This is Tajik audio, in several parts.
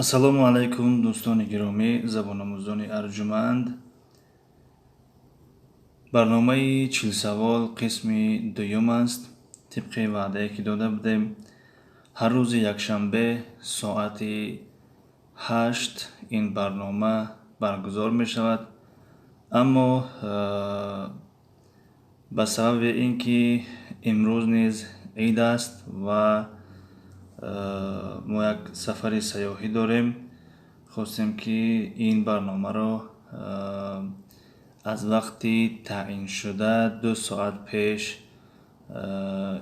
Ассалому алайкум, дӯстони гиромӣ, забономӯзони арҷуманд. Барномаи чилсавол қисми дуюм аст. Тибқи ваъдае ки дода будем, ҳар рӯзи якшанбе соати 8 ин барнома баргузор мешавад. Аммо ба сабаби ин ки имрӯз низ ид аст ва мо як сафари сайёҳӣ дорем, хостем ки ин барномаро аз вақти таъиншуда 2 соат пеш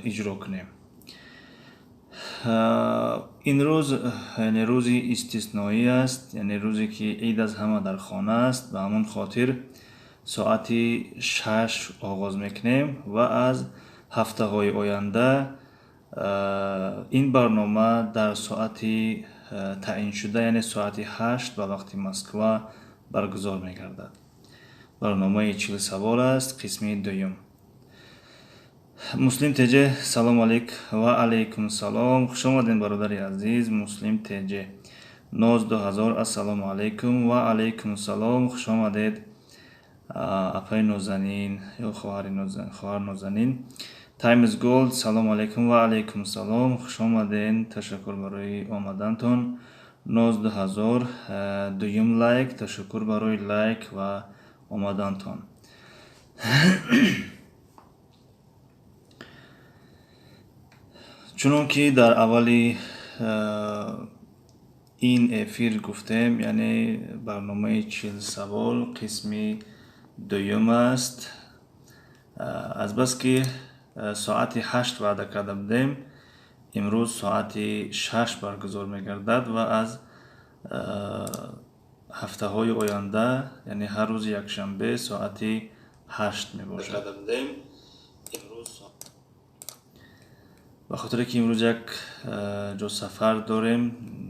иҷро кунем. Ин рӯз яъне рӯзи истисноӣ аст, яъне рӯзе ки ид аз ҳама дар хона аст. Ба ҳамон хотир соати 6 оғоз мекунем ва аз ҳафтаҳои оянда ин барнома дар соати таъиншуда, яъне соати 8 ба вақти Москва баргузор мегардад. Барномаи чилсавол аст, қисми дуюм. Муслим Теҷе, салом алейк. Ва алейкум салом. Хуш омадем, бародари азиз Муслим Теҷе. Ноз 2000, ассалому алейкум. Ва алейкум салом. Хуш омадед, апаи Нозанин ё хоҳар Нозанин. Time is Gold, салом алейкум. Ва алейкум салом. Хуш омаден, ташаккур барои омадантон. Ноз 2000, дуюм лайк, ташаккур барои лайк ва омадантон. Чунон ки дар аввали ин эфир гуфтем, яъне барномаи чилсавол қисми дуюм аст. Азбаски соати 8 ваъда карда будем, имрӯз соати 6 баргузор мегардад ва аз ҳафтаҳои оянда, яъне ҳар рӯзи якшанбе соати 8 мебошад. Ба хотире ки имрӯз як ҷо сафар дорем,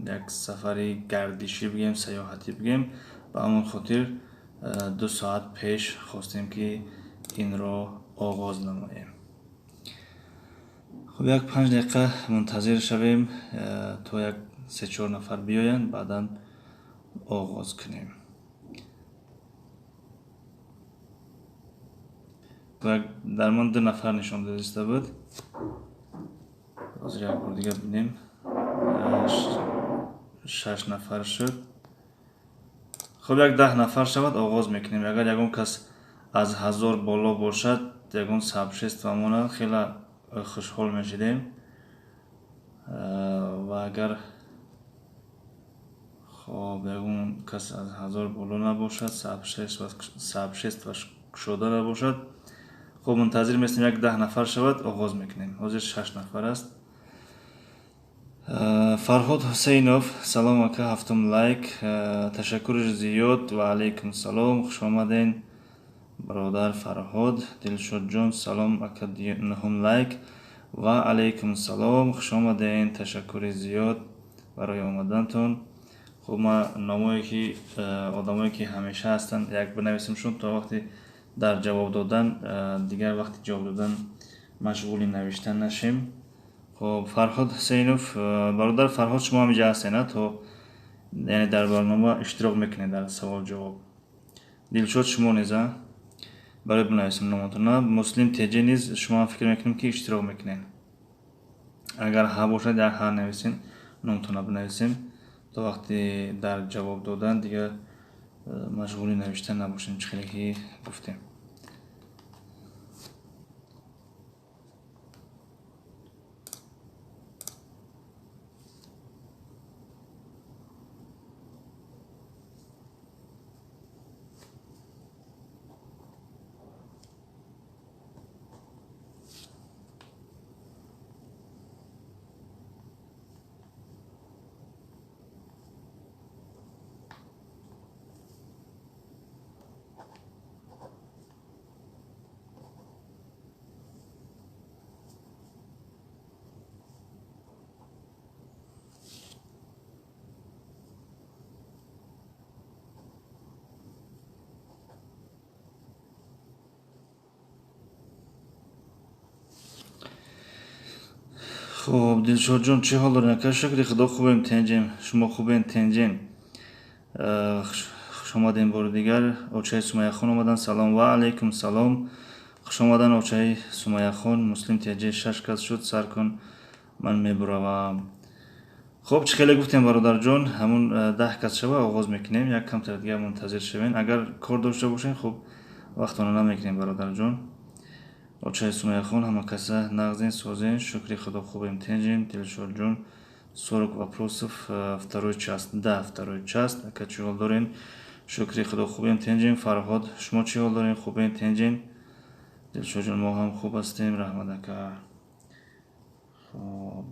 як сафари гардишӣ бигем, сайёҳатӣ бигем, ба ҳамон хотир 2 соат пеш хостем ки инро оғоз намоем. Хуб, як 5 дақиқа мунтазир шавем то як 3-4 нафар биёянд, баъдан оғоз кунем. Дар ман 2 нафар нишон дода буд. Ҳозир як бор дига бинем. 6 нафар шуд. Хуб, як 10 нафар шавад, оғоз мекунем. Агар ягон кас аз 1000 боло бошад, ягон сообщество монад, хеле хушҳол мешидем. Ва агар хоб ягон кас аз 1000 боло набошад, сообщество кушода набошад, хуб мунтазир местем, як 10 нафар шавад, оғоз мекунем. Ҳозир 6 нафар аст. Фарҳод Ҳусейнов, салом ака, ҳафтум лайк, ташаккури зиёд. Ва алейкум салом, хуш омаден бародар Фарҳод. Дилшодҷон, салом ака, нуҳум лайк. Ва алейкум салом, хуш омаден, ташаккури зиёд барои омадантон. Хуб, ман номое ки одамое ки ҳамеша ҳастанд як бинависемшон, то вақти дар ҷавоб додан, дигар вақти ҷавоб додан машғули навиштан нашем. Хуб, Фарҳод Ҳусейнов, бародар Фарҳод, шумо ҳам инҷа ҳастед, на? То яъне дар барнома иштирок мекунед дар савол ҷавоб. Дилшод, шумо низ, а? Барои бинависем номатона. Муслим Теҷе низ, шумо ҳам фикр мекунем ки иштирок мекунед. Агар ҳа бошад, як ҳа нависем, номатона бинависем, то вақти дар ҷавоб додан дигар машғули навиштан набошем, чӣ хеле ки гуфтем. Хуб, Дилшодҷон, чӣ ҳол доред, ака? Шукри Худо, хубем, тенҷем. Шумо хубен, тенҷен? Хушомадем бори дигар. Очаи Сумаяхон омадан. Салом. Ва алайкум салом, хушомадан, очаи Сумаяхон. Муслим теҷе, шаш кас шуд, сар кун, ман мебуравам. Хуб, чӣ хеле гуфтем, бародарҷон, ҳамун 10 кас шава, оғоз мекунем. Як камтар дигар мунтазир шавем. Агар кор дошта бошем, хуб, вақтона намекунем, бародарҷон. Очаи Сумаяхон, ҳама каса нағзен, созен? Шукри Худо, хубем, тенҷем. Дилшодҷон, 40 вопросов, второй часть, да, второй часть. Ака, чӣ ҳол дорен? Шукри Худо, хубем, тенҷем. Фарҳод, шумо чӣ ҳол дорен? Хубем, тенҷем. Дилшодҷон, мо ҳам хуб ҳастем, раҳмат, ака. Хуб.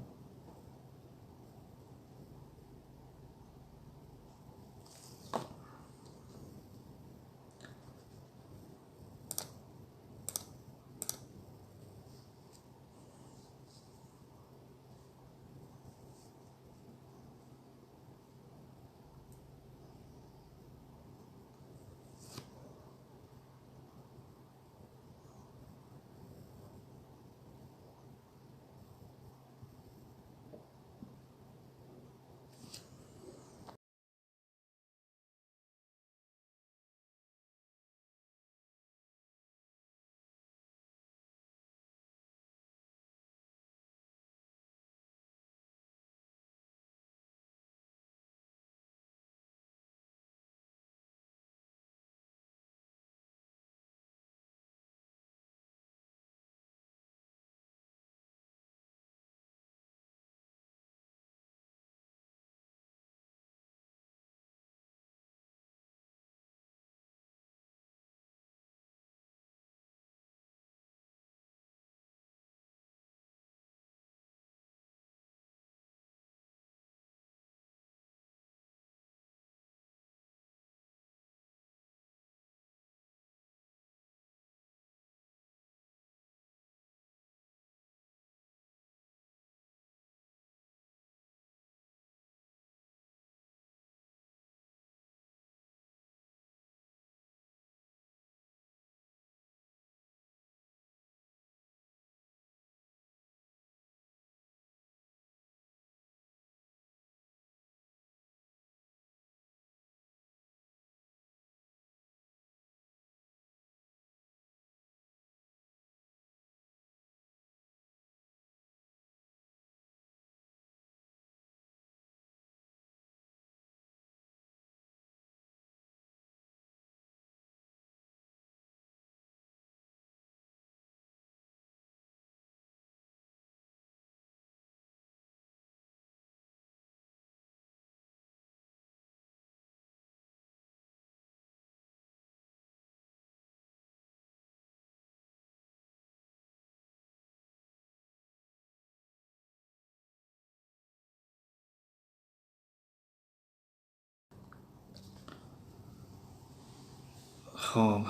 Хоб,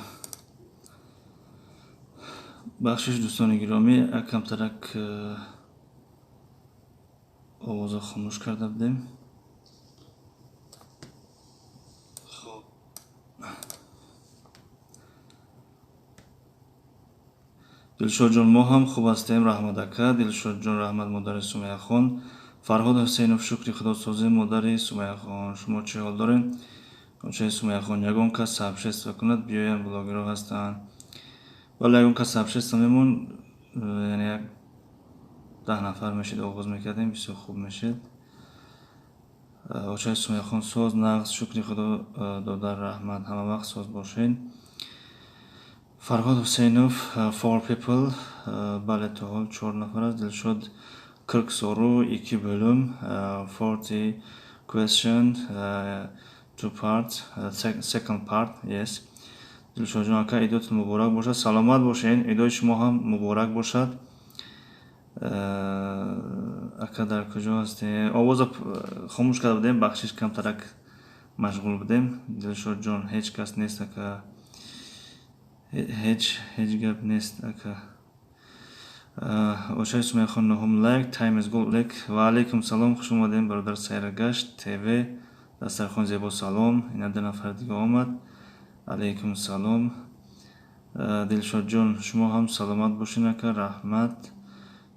бахшиш, дӯстони гиромӣ, камтарак овоза хомӯш карда будем. Хоб, Дилшодҷон, мо ҳам хуб ҳастем, раҳмат, ака. Дилшодҷон, раҳмат, модари Сумаяхон. Фарҳод Ҳусейнов, шукри Худо, созем, модари Сумаяхон. Шумо чӣ ҳол дорем, очаи Сумаяхон? Ягон кас сообщество кунад, биёянд, блогерҳо ҳастанд. Вале ягон кас сообщество мемон, яъне як 10 нафар мешид, оғоз мекардем, бисёр хуб мешид. Очаи Сумаяхон, соз, нағз, шукри Худо, додар, раҳмат, ҳама вақт соз бошед. Фарҳод Ҳусейнов, four people, бале, то ҳол чор нафар аст. Дилшод, 40 soru, iki bölüm, 40 question, two part, second part, yes. Дилшодҷон, ака, идотон муборак бошад. Саломат бошед, идои шумо ҳам муборак бошад. Ака, дар куҷо ҳастем? Овоза хомӯш карда будем, бахшиш, камтарак машғул будем. Дилшодҷон, ҳеҷ кас нест, ака. Ҳеҷ гап нест, ака. Очаи Сумаяхон, нуҳум лайк, time is gold, лайк. Ва алайкум салом, хуш омадем, бародар Сайрагашт ТВ. Дастархон зебо, салом. Ина ду нафар дига омад. Алайкум салом. Дилшодҷон, шумо ҳам саломат бошед, ака, раҳмат.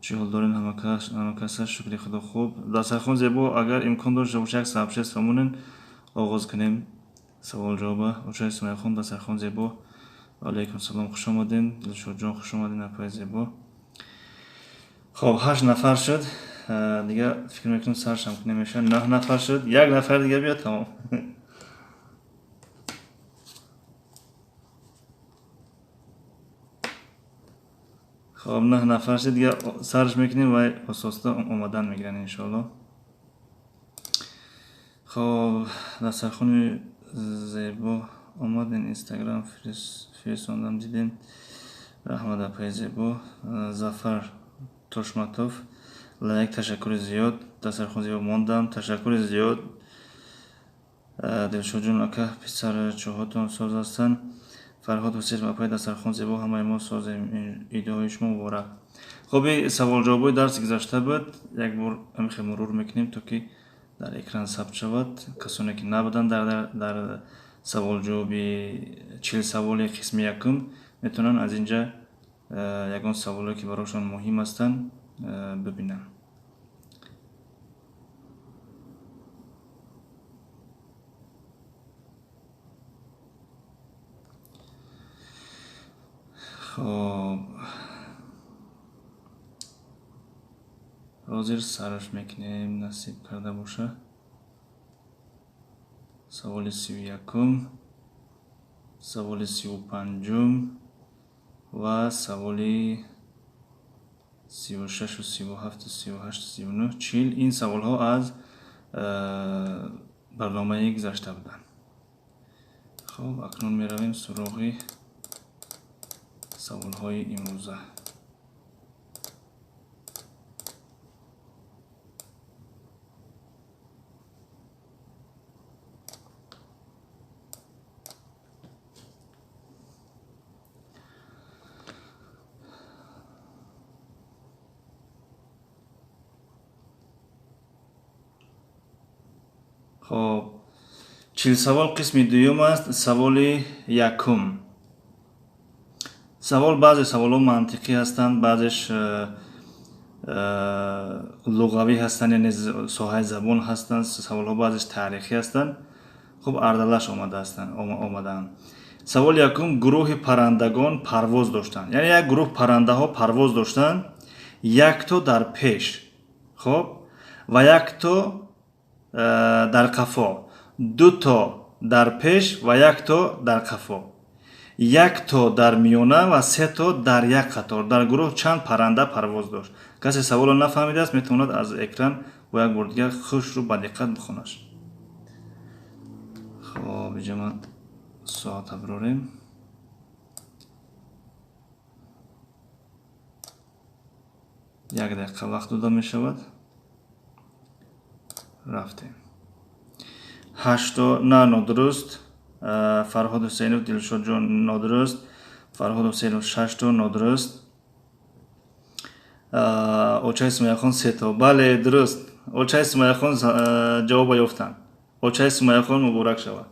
Чӣ ҳол дорем ҳамакаса? Шукри Худо, хуб. Дастархон зебо, агар имкон дошта боша, як сообщение фармонен, оғоз кунем савол ҷавоба. Очаи Сумайяхон, дастархон зебо. Алайкум салом, хуш омадем. Дилшодҷон, хуш омадем, апаи зебо. Хоб, 8 нафар шуд. Дига фикр мекунам саршам ки намешавад. 9 нафар шуд. Як нафар дига биёд, тамом. Хоб, 9 нафар шуд, дига сарш мекунем ва ососта омадан мегиранд иншоалло. Хоб, дастархони зебо омаден, Инстаграм фирсондам, дидем. Раҳмат, апаи зебо. Зафар Тошматов, лайк, ташаккури зиёд. Дастархон зебо мондам, ташаккури зиёд. Дилшодҷон ака, писарчоҳотон соз ҳастанд. Фарҳод Ҳусейнов, апаи дастархон зебо, ҳамаи мо созем, идеҳои шумо муборак. Хоб, саволҷавобҳои дарси гузашта буд, як бор ҳамихел мурур мекунем, то ки дар экран сабт шавад. Касоне ки набуданд дар саволҷавоби 40 саволи қисми якум, метавонанд аз инҷа ягон саволе ки барошон муҳим ҳастанд бибинанд. Хоб, ҳозир сарш мекунем, насиб карда боша. Саволи 31-ум, саволи 35-ум ва саволи 36-у 37-у 38-у 39, 40. Ин саволҳо аз барномаи гузашта буданд. Хоб, акнун меравем суроғи саволҳои имрӯза. Хоб, 40 савол қисми дуюм аст. Саволи якум. Савол, баъзе саволҳо мантиқӣ ҳастанд, баъзеш луғавӣ ҳастанд, яъне соҳаи забон ҳастанд, саволҳо баъзеш таърихӣ ҳастанд. Хуб, ардалаш омадаанд. Саволи якум: гурӯҳи паррандагон парвоз доштанд. Яъне як гурӯҳ паррандаҳо парвоз доштанд, якто дар пеш, хоб, ва якто дар қафо, дуто дар пеш ва якто дар қафо, якто дар миёна ва сето дар як қатор. Дар гурӯҳ чанд парранда парвоз дошт? Касе саволро нафаҳмидааст, метавонад аз экран бо як бор дигар хушрӯ ба диққат бихонаш. Хоб, иҷа ман соата бирорем. Як дақиқа вақт дода мешавад. Рафтем. 8 на нодуруст. Фарҳод Ҳусейнов, Дилшодҷон нодуруст. Фарҳод Ҳусейнов 6 нодуруст. Очаи Сумайяхон 3. Бале, дуруст. Очаи Сумайяхон ҷавоба ёфтанд. Очаи Сумайяхон муборак шавад.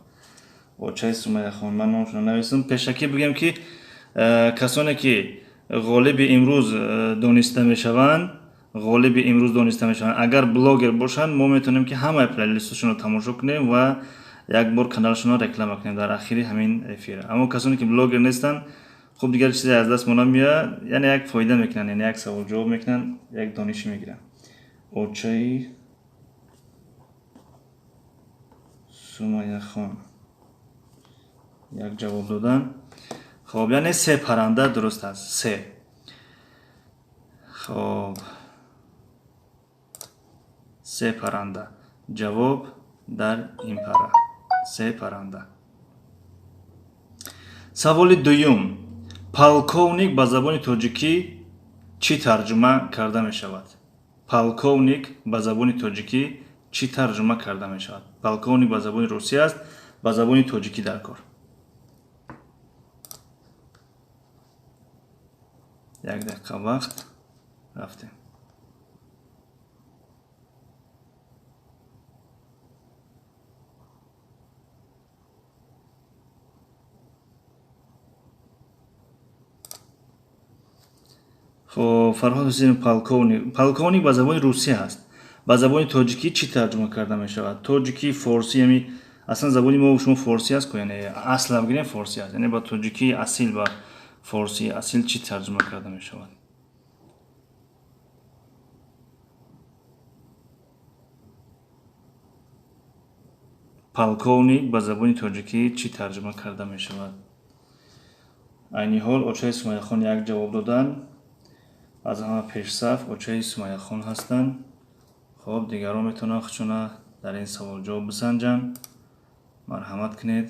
Очаи Сумайяхон, ман номашонро нависам. Пешакӣ бигӯем ки касоне ки ғолиби имрӯз дониста мешаванд, ғолиби имрӯз дониста мешаванд, агар блогер бошанд, мо метавонем ки ҳамаи плейлисташонро тамошо кунем ва як бор каналашонро реклама кунем дар ахири ҳамин эфир. Аммо касоне ки блогер нестанд, хуб, дигар чизе аз даст мо намеояд, яъне як фоида мекунанд, яъне як савол ҷавоб мекунанд, як донишӣ мегиранд. Очаи Сумайяхон як ҷавоб додан. Хоб, яъне 3 парранда дуруст аст. 3. Хоб, 3 парранда. Ҷавоб дар ин пара. 3 парранда. Саволи дуюм. Полковник ба забони тоҷикӣ чӣ тарҷума карда мешавад? Полковник ба забони тоҷикӣ чӣ тарҷума карда мешавад? Полковник ба забони русӣ аст, ба забони тоҷикӣ дар кор. Як дақиқа вақт, рафтем. Хоб, Фарҳод Ҳусейнов, полковник. Полковник ба забони русӣ ҳаст. Ба забони тоҷикӣ чӣ тарҷума карда мешавад? Тоҷикӣ, форсӣ, яъне аслан забони мо шумо форсӣ аст ку, яъне аслам бигирем форсӣ аст. Яъне ба тоҷикии асил, ба форсии асил чӣ тарҷума карда мешавад? Полковник ба забони тоҷикӣ чӣ тарҷума карда мешавад? Айни ҳол очаи Сумайяхон як ҷавоб доданд. Аз ҳама пешсаф очаи Сумайяхон ҳастанд. Хоб, дигарон метавонанд худшона дар ин савол ҷавоб бисанҷанд. Марҳамат кунед.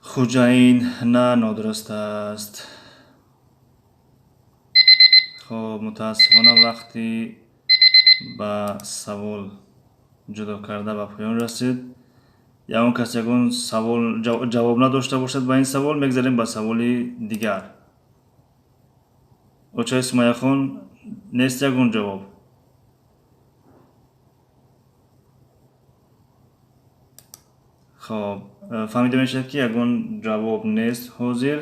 Хуҷаин на, нодуруст аст. Хоб, мутаассифона вақти ба савол ҷудо карда ба поён расид. Ягон кас ягон савол ҷавоб надошта бошад ба ин савол, мегзарем ба саволи дигар. Очаи Сумайяхон, нест ягон ҷавоб? Хоб, фаҳмида мешавад, ки ягон ҷавоб нест ҳозир.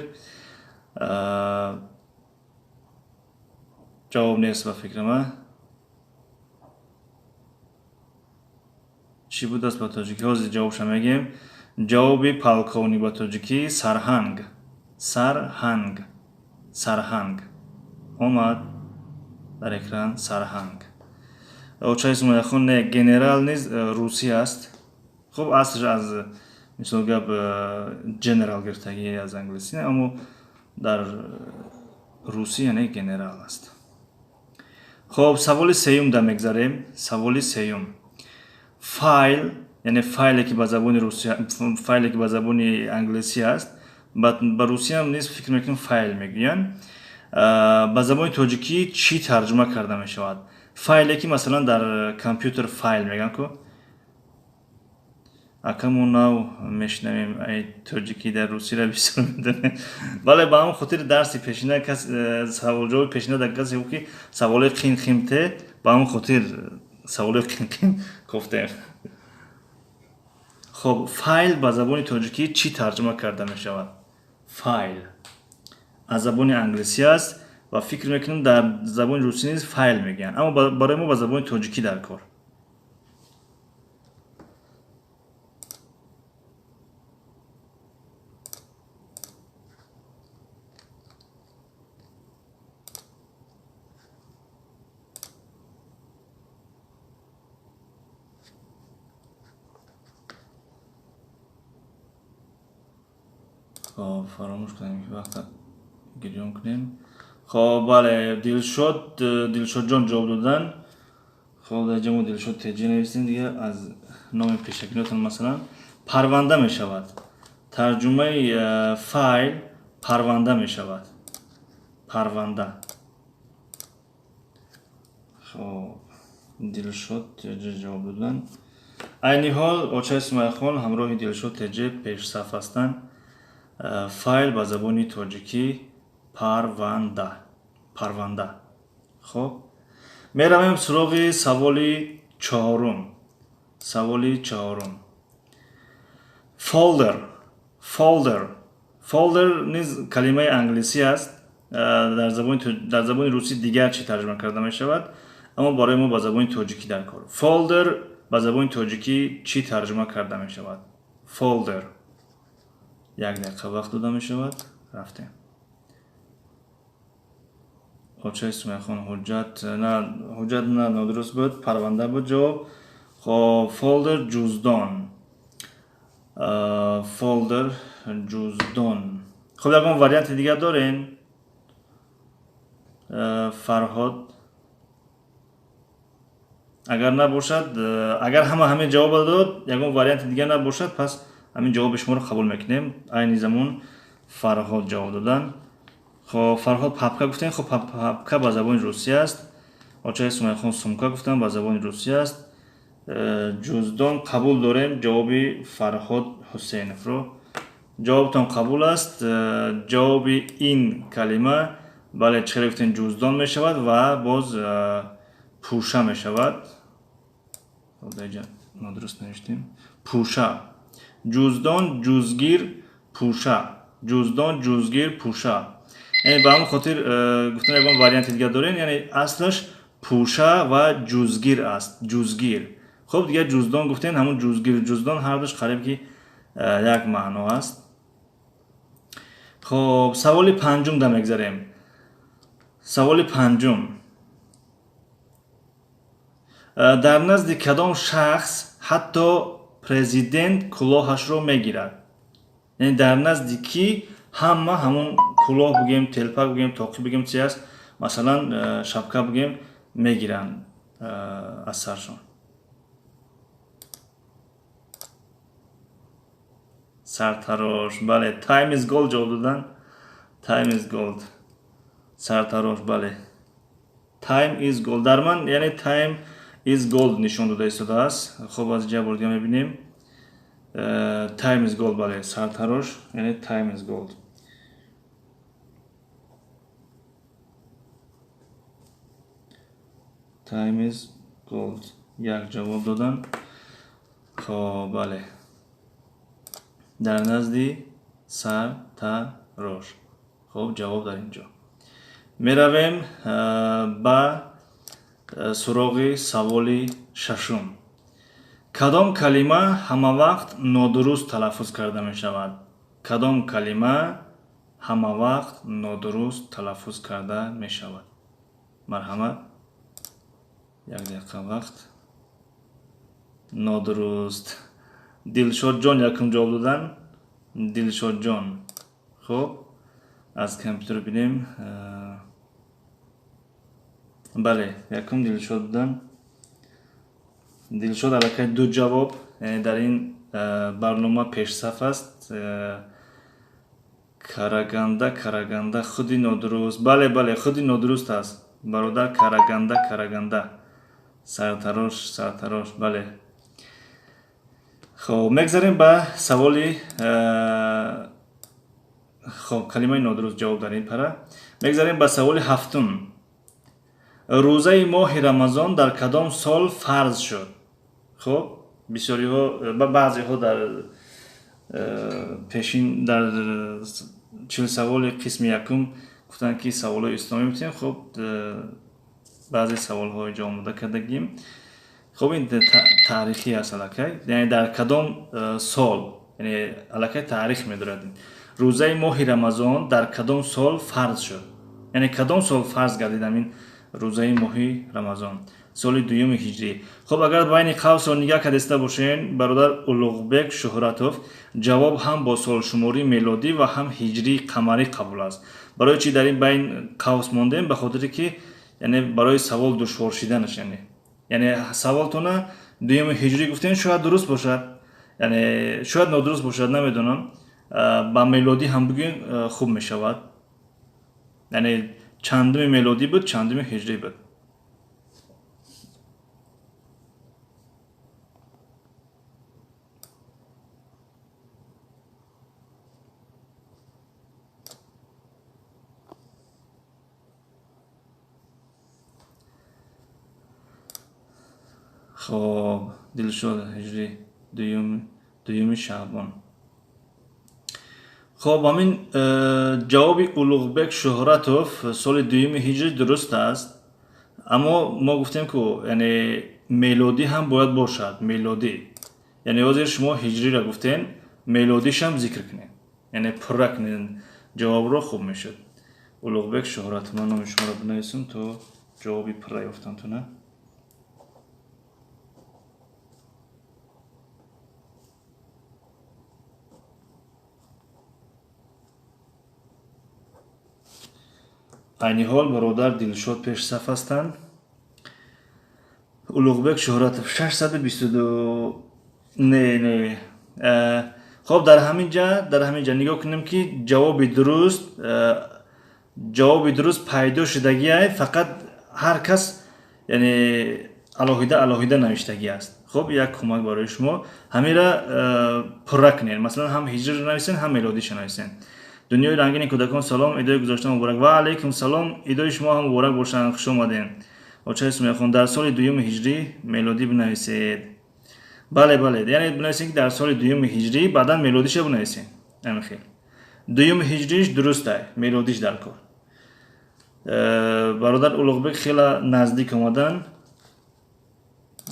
Ҷавоб нест ба фикрам. Чӣ будааст ба тоҷикӣ? Ҳозир ҷавобша мегӯем. Ҷавоби полковник ба тоҷикӣ сарҳанг. Сарҳанг. Сарҳанг. Омад дар экран сарҳанг. Очаи Сумайяхон, не, генерал низ русӣ аст. Хуб, аслш аз мисол гап general гирифтагӣ аз англисӣ, аммо дар русӣ яъне генерал аст. Хоб, саволи сеюм да мегзарем. Саволи сеюм. Файл, яъне файле ки ба забони русия, файле ки ба забони англисӣ аст, ба русиям низ фикр мекунем файл мегӯянд. Ба забони тоҷикӣ чӣ тарҷума карда мешавад? Файле ки масалан дар компютер файл мегӯянд ку. Ака, мо нав мешунавем, ай тоҷикӣ дар русиро бисёр медонем. Бале, ба ҳамон хотири дарси пешина кас саволҷавоби пешина дар касе гуфт, ки саволои қин қимте, ба ҳамон хотир саволои қин қин гуфтем. Хоб, файл ба забони тоҷикӣ чӣ тарҷума карда мешавад? Файл аз забони англисӣ аст ва фикр мекунем дар забони русӣ низ файл мегӯянд, аммо барои мо ба забони тоҷикӣ дар кор. Хоб, фаромӯш кунем ки вақта гирён кунем. Хоб, бале, Дилшод, Дилшодҷон ҷавоб додан. Хоб, дар ҷа мо Дилшод теҷи нависем, дига аз номи пешакинотон масалан парванда мешавад. Тарҷумаи файл парванда мешавад. Парванда. Хоб, Дилшод теҷи ҷавоб додан. Айни ҳол очаи Сумайяхон ҳамроҳи Дилшод теҷи пешсаф ҳастанд. Файл ба забони тоҷикӣ парванда. Парванда. Хоб, меравем суроғи саволи чорум. Саволи чорум. Folder. Folder. Folder низ калимаи англисӣ аст. Дар забони русӣ дигар чӣ тарҷума карда мешавад, аммо барои мо ба забони тоҷикӣ дар кор. Folder ба забони тоҷикӣ чӣ тарҷума карда мешавад? Folder. Як дақиқа вақт дода мешавад. Рафтем. Очаи Сумайяхон, ҳуҷҷат на, ҳуҷҷат на, нодуруст буд, парванда буд ҷавоб. Хоб, folder ҷуздон. Folder ҷуздон. Хоб, ягон варианти дигар дорем? Фарҳод, агар набошад, агар ҳама ҳамин ҷавобро дод, ягон варианти дигар набошад, пас ҳамин ҷавоби шуморо қабул мекунем. Айни замон Фарҳод ҷавоб додан. Хоб, Фарҳод папка гуфтем. Хоб, папка ба забони русӣ аст. Очаи Сумайяхон сумка гуфтам, ба забони русӣ аст. Ҷуздон қабул дорем ҷавоби Фарҳод Ҳусейновро. Ҷавобтон қабул аст. Ҷавоби ин калима, бале, чӣ хеле гуфтем, ҷуздон мешавад ва боз пӯша мешавад. Нодуруст навиштем. Пӯша. Ҷуздон, ҷузгир, пӯша. Ҷуздон, ҷузгир, пӯша. Яъне ба ҳамон хотир гуфтам ягон варианти дигар дорем, яъне аслаш пӯша ва ҷузгир аст, ҷузгир. Хуб, дигар ҷуздон гуфтем, ҳамон ҷузгир, ҷуздон ҳардуш қариб ки як маъно аст. Хуб, саволи панҷум да мегзарем. Саволи панҷум. Дар назди кадом шахс ҳатто президент кулоҳашро мегирад? Яъне дар назди кӣ ҳама ҳамон кулоҳ бигем, телпак бигем, тоқӣ бигем, чи аст, масалан, шапка бигем, мегиранд аз саршон. Сартарош, бале, time is gold ҷавоб додан. Time is gold. Сартарош, бале. Time is gold. Дар ман, яъне time is gold нишон дода истодааст. Хуб, аз ҷа бор дига мебинем. Time is gold, бале, сартарош, яъне time is gold. Time is gold. Як ҷавоб додан. Хоб, бале. Дар назди сартарош. Хоб, ҷавоб дар ин ҷо. Меравем ба суроғи саволи шашум. Кадом калима ҳамавақт нодуруст талаффуз карда мешавад? Кадом калима ҳамавақт нодуруст талаффуз карда мешавад? Марҳамат. Як дақиқа вақт. Нодуруст. Дилшодҷон якум ҷавоб додан. Дилшодҷон. Хуб, аз компютер бинем. Бале, якум Дилшод будан. Дилшод аллакай ду ҷавоб, яъне дар ин барнома пешсаф аст. Караганда, Караганда, худи нодуруст. Бале, бале, худи нодуруст аст. Бародар, Караганда, Караганда. Сартарош, сартарош, бале. Хоб, мегзарем ба саволи, хоб, калимаи нодуруст ҷавоб дар ин пара. Мегзарем ба саволи ҳафтум. Рӯзаи моҳи Рамазон дар кадом сол фарз шуд? Хоб, бисёриҳо, баъзеҳо дар пешин дар 40 саволи қисми якум гуфтанд, ки саволҳои исломӣ метавонем. Хоб, баъзе саволҳои ҷо омода кардагим. Хоб, ин таърихӣ аст аллакай. Яъне дар кадом сол, яъне аллакай таърих медорад. Рӯзаи моҳи Рамазон дар кадом сол фарз шуд? Яъне кадом сол фарз гардид ҳамин рӯзаи моҳи Рамазон? Соли дуюми ҳиҷрӣ. Хоб, агар байни қавсро нигаҳ кардаиста бошен, бародар Улуғбек Шуҳратов, ҷавоб ҳам бо солшумории мелодӣ ва ҳам ҳиҷрии қамарӣ қабул аст. Барои чӣ дар ин байн қавс мондем? Ба хотире ки яъне барои савол душвор шиданаш, яъне саволтона дуюми ҳиҷрӣ гуфтем, шояд дуруст бошад, яъне шояд нодуруст бошад, намедонам. Ба мелодӣ ҳам бигӯем, хуб мешавад. Яъне чандуми мелодӣ буд, чандуми ҳиҷрӣ буд. Хоб, Дилшод, ҳиҷрӣ дуюми шаъбон. Хоб, ҳамин ҷавоби Улуғбек Шуҳратов соли дуюми ҳиҷрӣ дуруст аст, аммо мо гуфтем, ку яъне мелодӣ ҳам бояд бошад, мелодӣ. Яъне ҳозир шумо ҳиҷриро гуфтем, мелодишам зикр кунед, яъне пурра кунед ҷавобро, хуб мешуд. Улуғбек Шуҳратов, ман номи шуморо бинависам, то ҷавоби пурра ёфтамтона. Айни ҳол бародар Дилшод пешсаф ҳастанд. Улуғбек Шуҳратов 622. Не, не. Хоб, дар ҳамин ҷа нигоҳ кунем, ки ҷавоби дуруст пайдо шудагиай, фақат ҳар кас яъне алоҳида алоҳида навиштагӣ аст. Хоб, як кӯмак барои шумо: ҳамира пурра кунед, масалан, ҳам ҳиҷриро нависен, ҳам мелодиша нависен. Дунёи рангини кӯдакон, салом, идои гузошта муборак. Ва алайкум салом, идои шумо ҳам муборак бошанд, хуш омадем. Очаи Сумияхон, дар соли дуюми ҳиҷрӣ мелодӣ бинависед. Бале, бале, яъне бинависед, ки дар соли дуюми ҳиҷрӣ, баъдан мелодиша бинависед. Ҳамин хел. Дуюми ҳиҷриш дурустай, мелодиш дар кор. Бародар Улуғбек хела наздик омадан.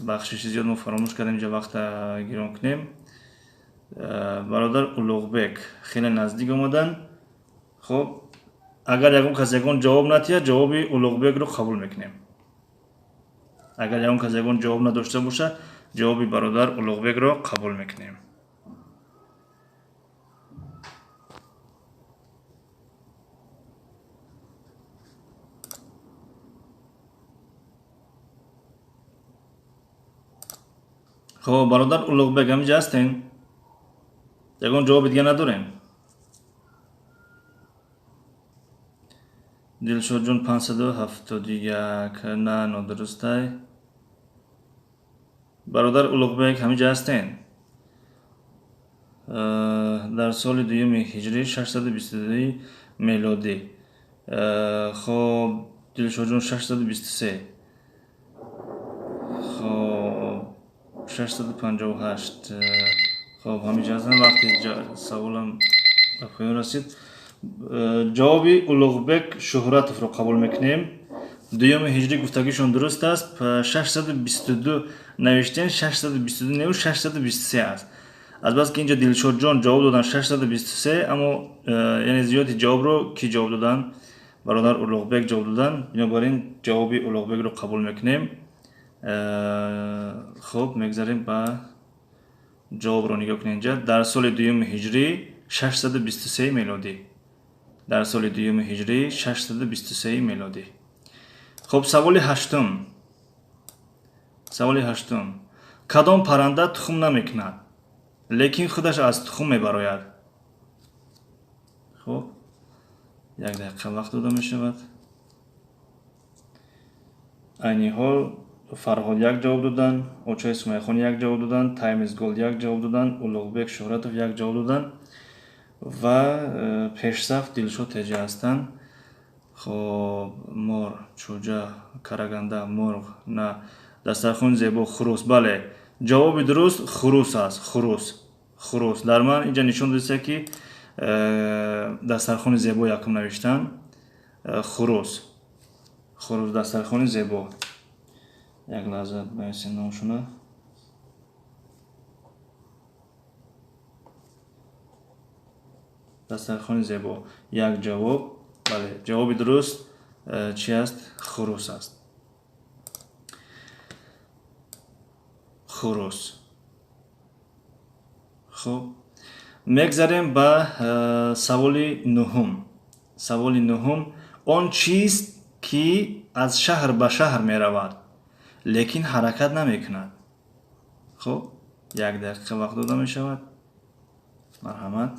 Бахшиши зиёд, мо фаромӯш кардем инҷа вақта гирон кунем. Бародар Улуғбек хеле наздик омадан. Хоб, агар ягон кас ягон ҷавоб натиҳад, ҷавоби Улуғбекро қабул мекунем. Агар ягон кас ягон ҷавоб надошта бошад, ҷавоби бародар Улуғбекро қабул мекунем. Хоб, бародар Улуғбек, ҳаминҷа ҳастен? Ягон ҷавоби дига надорем? Дилшодҷон, 571, на, нодурустай. Бародар Улуғбек, ҳаминҷа ҳастен? Дар соли дуюми ҳиҷрӣ, 622 мелодӣ. Хоб, Дилшодҷон, 623. Хоб, 658. Хоб, ҳаминҷа ҳастан. Вақти саволам ба поён расид. Ҷавоби Улуғбек Шуҳратовро қабул мекунем. Дуюми ҳиҷрӣ гуфтагишон дуруст аст. 622 навиштен, 622 неву 623 аст. Азбаски инҷа Дилшодҷон ҷавоб додан 623, аммо яъне зиёди ҷавобро ки ҷавоб додан? Бародар Улуғбек ҷавоб додан. Бинобар ин ҷавоби Улуғбекро қабул мекунем. Хоб, мегзарем ба ҷавобро нигоҳ кунем инҷа. Дар соли дуюми ҳиҷрӣ, 623 мелодӣ. Дар соли дуюми ҳиҷрӣ, 623 мелодӣ. Хоб, саволи ҳаштум. Саволи ҳаштум. Кадом парранда тухм намекунад, лекин худаш аз тухм мебарояд? Хоб, як дақиқа вақт дода мешавад. Айни ҳол Фарҳод як ҷавоб додан, Очаи Сумайхон як ҷавоб додан, Таймиз Голд як ҷавоб додан, Улуғбек Шуҳратов як ҷавоб додан ва пешсаф Дилшод Теҷа ҳастанд. Хоб, мор, чӯҷа, караганда, мурғ, на, дастархони зебо, хурус. Бале, ҷавоби дуруст хурус аст. Хурус, хурус. Дар ман инҷа нишон додиста, ки дастархони зебо якум навиштан. Хурус, хурус, дастархони зебо. Як лаҳза, нависем номшуна. Дастархони зебо, як ҷавоб. Бале, ҷавоби дуруст чи аст? Хурус аст, хурус. Хуб, мегзарем ба саволи нуҳум. Саволи нуҳум: он чист, ки аз шаҳр ба шаҳр меравад, лекин ҳаракат намекунад? Хуб, як дақиқа вақт дода мешавад, марҳамат.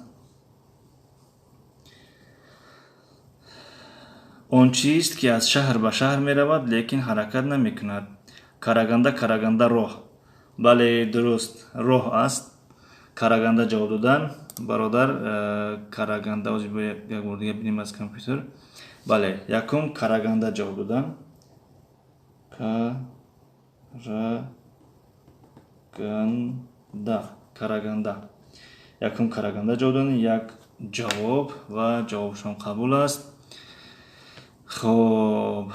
Он чист, ки аз шаҳр ба шаҳр меравад, лекин ҳаракат намекунад? Караганда, караганда, роҳ. Бале, дуруст, роҳ аст. Караганда ҷавоб додан бародар Караганда. Ози як бор дига бинем аз компютер. Бале, якум Караганда ҷавоб додан. Караганда, Караганда, якум Караганда ҷавоб додан. Як ҷавоб ва ҷавобшон қабул аст. Хоб,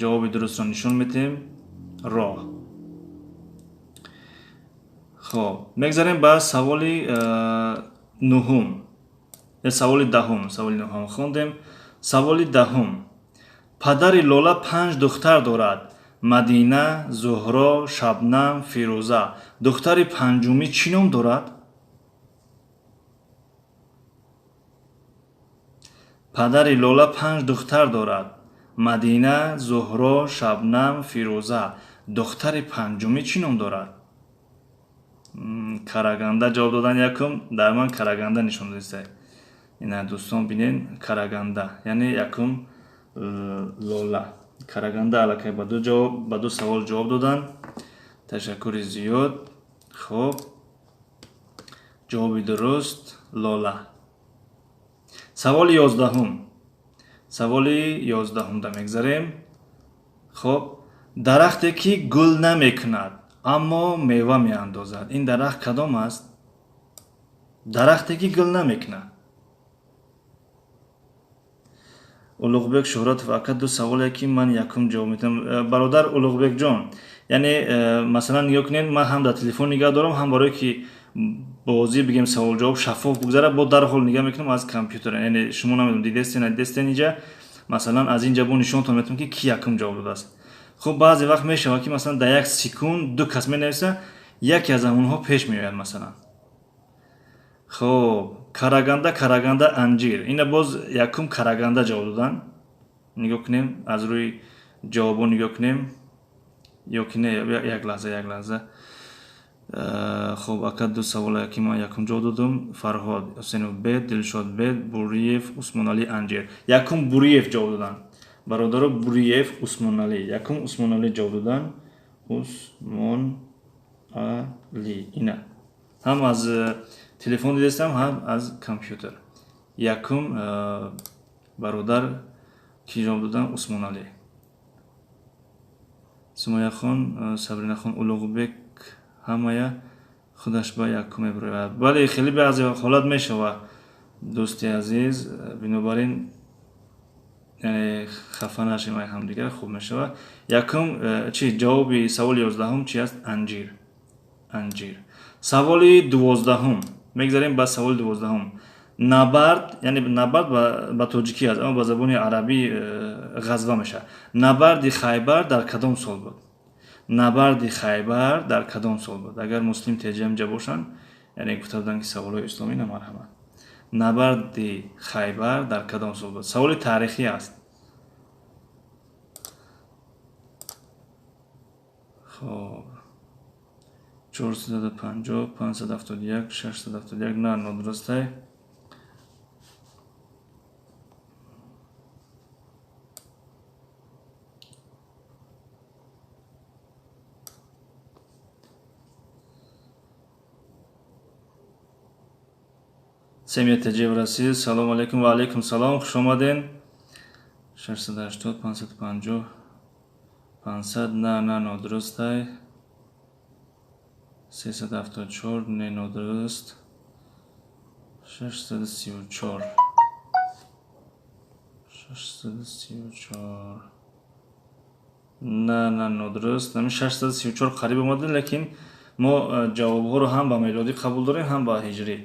ҷавоби дурустро нишон медиҳем: роҳ. Хоб, мегзарем ба саволи нуҳум, саволи даҳум. Саволи нуҳум хондем, саволи даҳум: падари Лола панҷ духтар дорад: Мадина, Зуҳро, Шабнам, Фирӯза. Духтари панҷумӣ чӣ ном дорад? Падари Лола панҷ духтар дорад: Мадина, Зуҳро, Шабнам, Фирӯза. Духтари панҷумӣ чӣ ном дорад? Караганда ҷавоб додан якум. Дар ман Караганда нишон додиста. Ина, дӯстон, бинен, Караганда, яъне якум Лола. Караганда аллакай ба ду ҷавоб, ба ду савол ҷавоб додан. Ташаккури зиёд. Хуб, ҷавоби дуруст Лола. Саволи 11-ум. Саволи 11-умда мегзарем. Хуб, дарахте, ки гул намекунад, аммо мева меандозад, ин дарахт кадом аст? Дарахте, ки гул намекунад. Улуғбек Шуҳратов: ака, ду саволе ки ман якум ҷавоб медиҳам. Бародар Улуғбекҷон, яъне масалан, нигоҳ кунед, ман ҳам дар телефон нигоҳ дорам, ҳам барое ки бозӣ бигем, саволҷавоб шаффоф бигзарад, бо дарҳол нигоҳ мекунам аз компютер. Яъне шумо намедонам, дидестен, надидестен, инҷа масалан аз инҷа бо нишонтон метавонам, ки ки якум ҷавоб додааст. Хуб, баъзе вақт мешавад, ки масалан дар як секунд ду кас менависа, яке аз онҳо пеш меояд масалан. Хуб, Караганда, Караганда, анҷир. Ина боз якум Караганда ҷавоб додан. Нигоҳ кунем, аз рӯи ҷавобо нигоҳ кунем ё ки не. Як лаҳза, як лаҳза. Хуб, ака, ду саволе ки ман якум ҷавоб додам. Фарҳод Ҳусейнов бед, Дилшод бед, Буриев Усмоналӣ, анҷир. Якум Буриев ҷавоб додан, бародаро. Буриев Усмоналӣ, якум Усмоналӣ ҷавоб додан. Усмоналӣ, ина ҳам аз телефон дидастам, ҳам аз компютер. Якум бародар ки ҷавоб додан? Усмоналӣ. Сумаяхон, Сабринахон, Улуғбек, ҳамая худаш ба якум мебирояд. Бале, хеле баъзе ҳолат мешавад, дӯсти азиз. Бинобар ин, яъне хафа нашем ай ҳамдигар, хуб мешавад. Якум чи ҷавоби саволи 11-ум чи аст? Анҷир, анҷир. Саволи 12-ум, мегзарем ба саволи 12-ум. Набард, яъне набард ба тоҷикӣ аст, аммо ба забони арабӣ ғазва мешавад. Набарди Хайбар дар кадом сол буд? Набарди Хайбар дар кадом сол буд? Агар Муслим теҷамҷа бошанд, яъне гуфта буданд, ки саволҳои исломӣ на, марҳамат. Набарди Хайбар дар кадом сол буд? Саволи таърихӣ аст. Хоб, 450, 571, 671. На, нодурустай. Семия Теҷев расид. Салому алайкум. Ва алайкум салом, хуш омаден. 680, 550, 500. На, на, нодурустай. 374, не, нодуруст. 634, 634, на, на, нодуруст. Ами 634 қариб омада, лекин мо ҷавобҳоро ҳам ба мелодӣ қабул дорем, ҳам ба ҳиҷрӣ,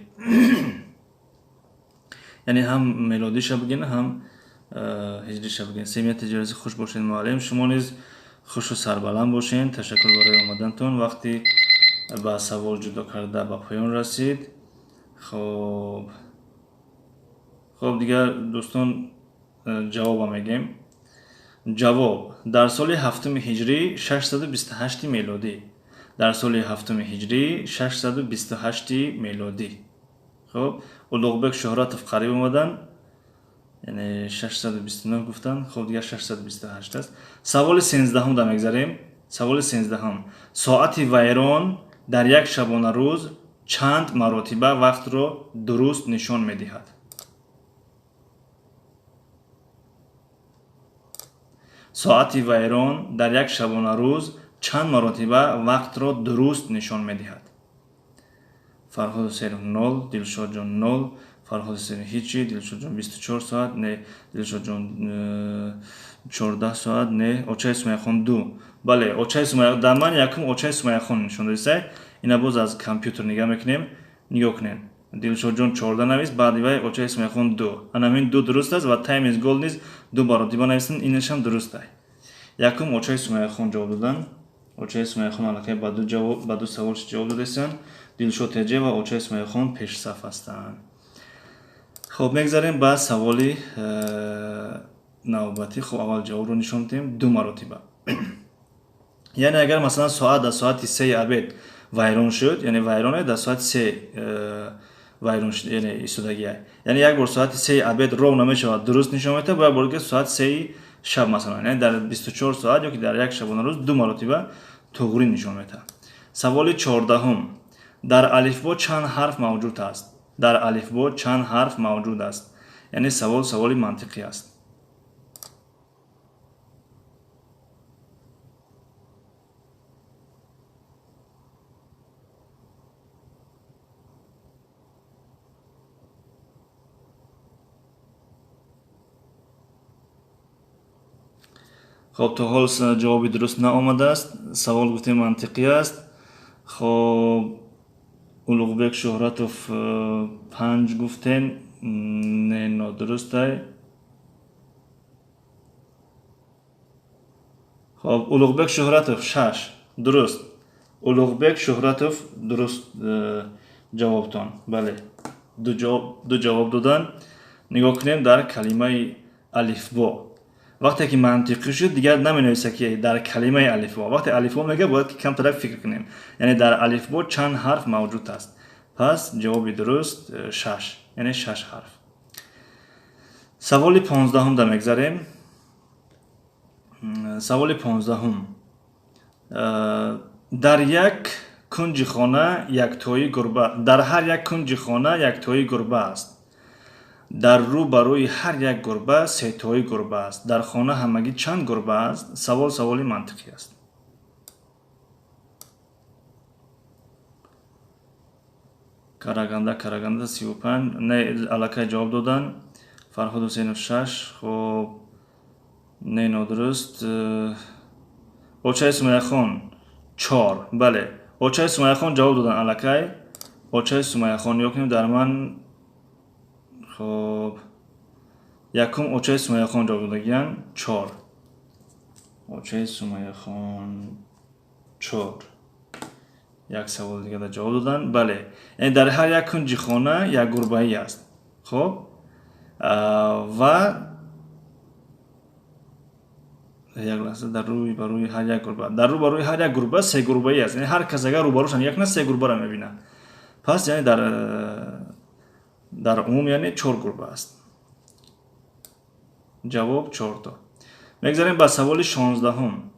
яъне ҳам мелодиша бигин, ҳам ҳиҷриша бигин. Семия тиҷоратӣ, хуш бошед, муаллим. Шумо низ хушу сарбаланд бошед. Ташаккур барои омадантон. Вақти ба савол ҷудо карда ба поён расид. Хоб, хоб, дигар дӯстон, ҷавоба мегем. Ҷавоб: дар соли ҳафтуми ҳиҷрӣ, 628 мелодӣ. Дар соли ҳафтуми ҳиҷрӣ, 628 мелодӣ. Хуб, Улуғбек Шуҳратов қариб омаданд, яъне 629 гуфтанд. Хуб, дигар 628 аст. Саволи 13-ум да мегзарем. Саволи 13-ум: соати вайрон дар як шабонарӯз чанд маротиба вақтро дуруст нишон медиҳад? Соати вайрон дар як шабонарӯз чанд маротиба вақтро дуруст нишон медиҳад? Фарҳод Ҳусейнов нол, Дилшодҷон нол, Фарҳод Ҳусейнов ҳичи, Дилшодҷон 24 соат, не, Дилшодҷон 14 соат, не, Очаи Сумаяхон ду. Бале, Очаи Сумая, дар ман якум Очаи Сумаяхон нишон додисай. Ина боз аз компютер нигоҳ мекунем. Нигоҳ кунем, Дилшодҷон 14 навист, баъди вай Очаи Сумаяхон ду. Анамин ду дуруст аст ва Time is gold низ ду баротиба навистанд, инашам дуруст ай. Якум Очаи Сумаяхон ҷавоб доданд. Очаи Сумаяхон аллакай ба ду ҷавоб, ба ду савол ҷавоб додастанд. Дилшод Теҷе ва Очаи Сумаяхон пешсаф ҳастанд. Хуб, мегзарем ба саволи навбатӣ. Хуб, аввал ҷавобро нишон медиҳем: ду маротиба. Яъне агар масалан соат дар соати 3-и обед вайрон шуд, яъне вайроне дар соати 3 вайрон шуд, яъне истодагия, яъне як бор соати 3-и обед ровно мешавад, дуруст нишон медиҳад, бо як бор дига соати 3-и шаб масалан, яъне дар 24 соат ё ки дар як шабонарӯз ду маротиба туғрӣ нишон медиҳад. Саволи 14-ум: дар алифбо чанд ҳарф мавҷуд аст? Дар алифбо чанд ҳарф мавҷуд аст? Яъне савол саволи мантиқӣ аст. Хоб, то ҳол ҷавоби дуруст наомадааст. Савол гуфтем мантиқӣ аст. Хоб, Улуғбек Шуҳратов 5 гуфтен, не, нодурустай. Хоб, Улуғбек Шуҳратов 6, дуруст. Улуғбек Шуҳратов дуруст ҷавобтон. Бале, ду ҷавоб додан. Нигоҳ кунем дар калимаи алифбо. Вақте ки мантиқӣ шуд, дигар наменависа ки дар калимаи алифбо. Вақте алифбо мега, бояд ки камтарак фикр кунем. Яъне дар алифбо чанд ҳарф мавҷуд аст. Пас ҷавоби дуруст 6, яъне 6 ҳарф. Саволи 15-ум да мегзарем. Саволи 15-ум. Дар як кунҷи хона яктои гурба, дар ҳар як кунҷи хона яктои гурба аст. Дар рӯ барои ҳар як гурба сетои гурба аст. Дар хона ҳамагӣ чанд гурба аст? Савол саволи мантиқӣ аст. Караганда, Караганда 35, не, аллакай ҷавоб додан. Фарҳод Ҳусейнов 6, хоб, не, нодуруст. Очаи Сумайяхон 4, бале. Очаи Сумайяхон ҷавоб додан аллакай. Очаи Сумайяхон, нигоҳ кунем дар ман. Хоб, якум очаи Сумайяхон ҷавоб додагиян 4. Очаи Сумайяхон 4. Як савол дига дар ҷавоб додан. Бале, яъне дар ҳар як кунҷи хона як гурбаӣ аст. Хоб, ва як лаҳза, дар рӯи барои ҳар як гурба, дар рӯ барои ҳар як гурба се гурбаӣ аст. Яъне ҳар кас агар рӯбарӯшан як на се гурбаро мебинад. Пас яъне дар умум яъне 4 гурба аст. Ҷавоб 4 то. Мегзарем ба саволи 16-ум.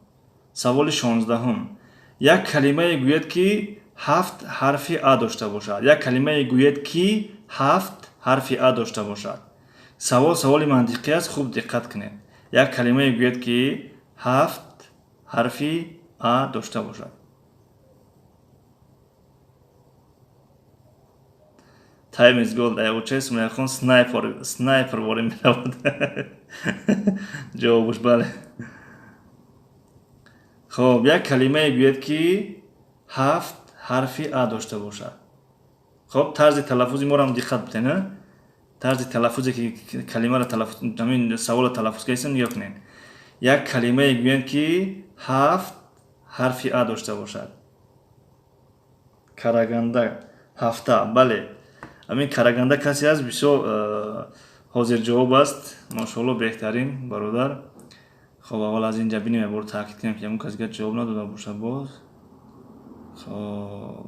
Саволи 16-ум. Як калимае гӯяд ки 7 ҳарфи а дошта бошад. Як калимае гӯяд ки 7 ҳарфи а дошта бошад. Савол саволи мантиқӣ аст, хуб диққат кунед. Як калимае гӯяд ки 7 ҳарфи а дошта бошад. Time is gold. Очаи Сумайяхон снайпер ворид меравад. Ҷавобаш бале. Хоб, як калимае гӯяд ки 7 ҳарфи а дошта бошад. Хоб, тарзи талаффузи моро ҳам диққат бидед, а? Тарзи талаффузе ки калимаро талаффуз, ҳамин саволро талаффуз кардем, нигоҳ кунед. Як калимае гӯянд ки 7 ҳарфи а дошта бошад. Караганда ҳафта, бале. Ҳамин Караганда касе аст, бисёр ҳозир ҷавоб аст. Машоалло, беҳтарин бародар. Хоб, аввал аз инҷа бинем, як бор таъкид кунем ки ҳамон кас дигар ҷавоб надода бошад боз. Хоб,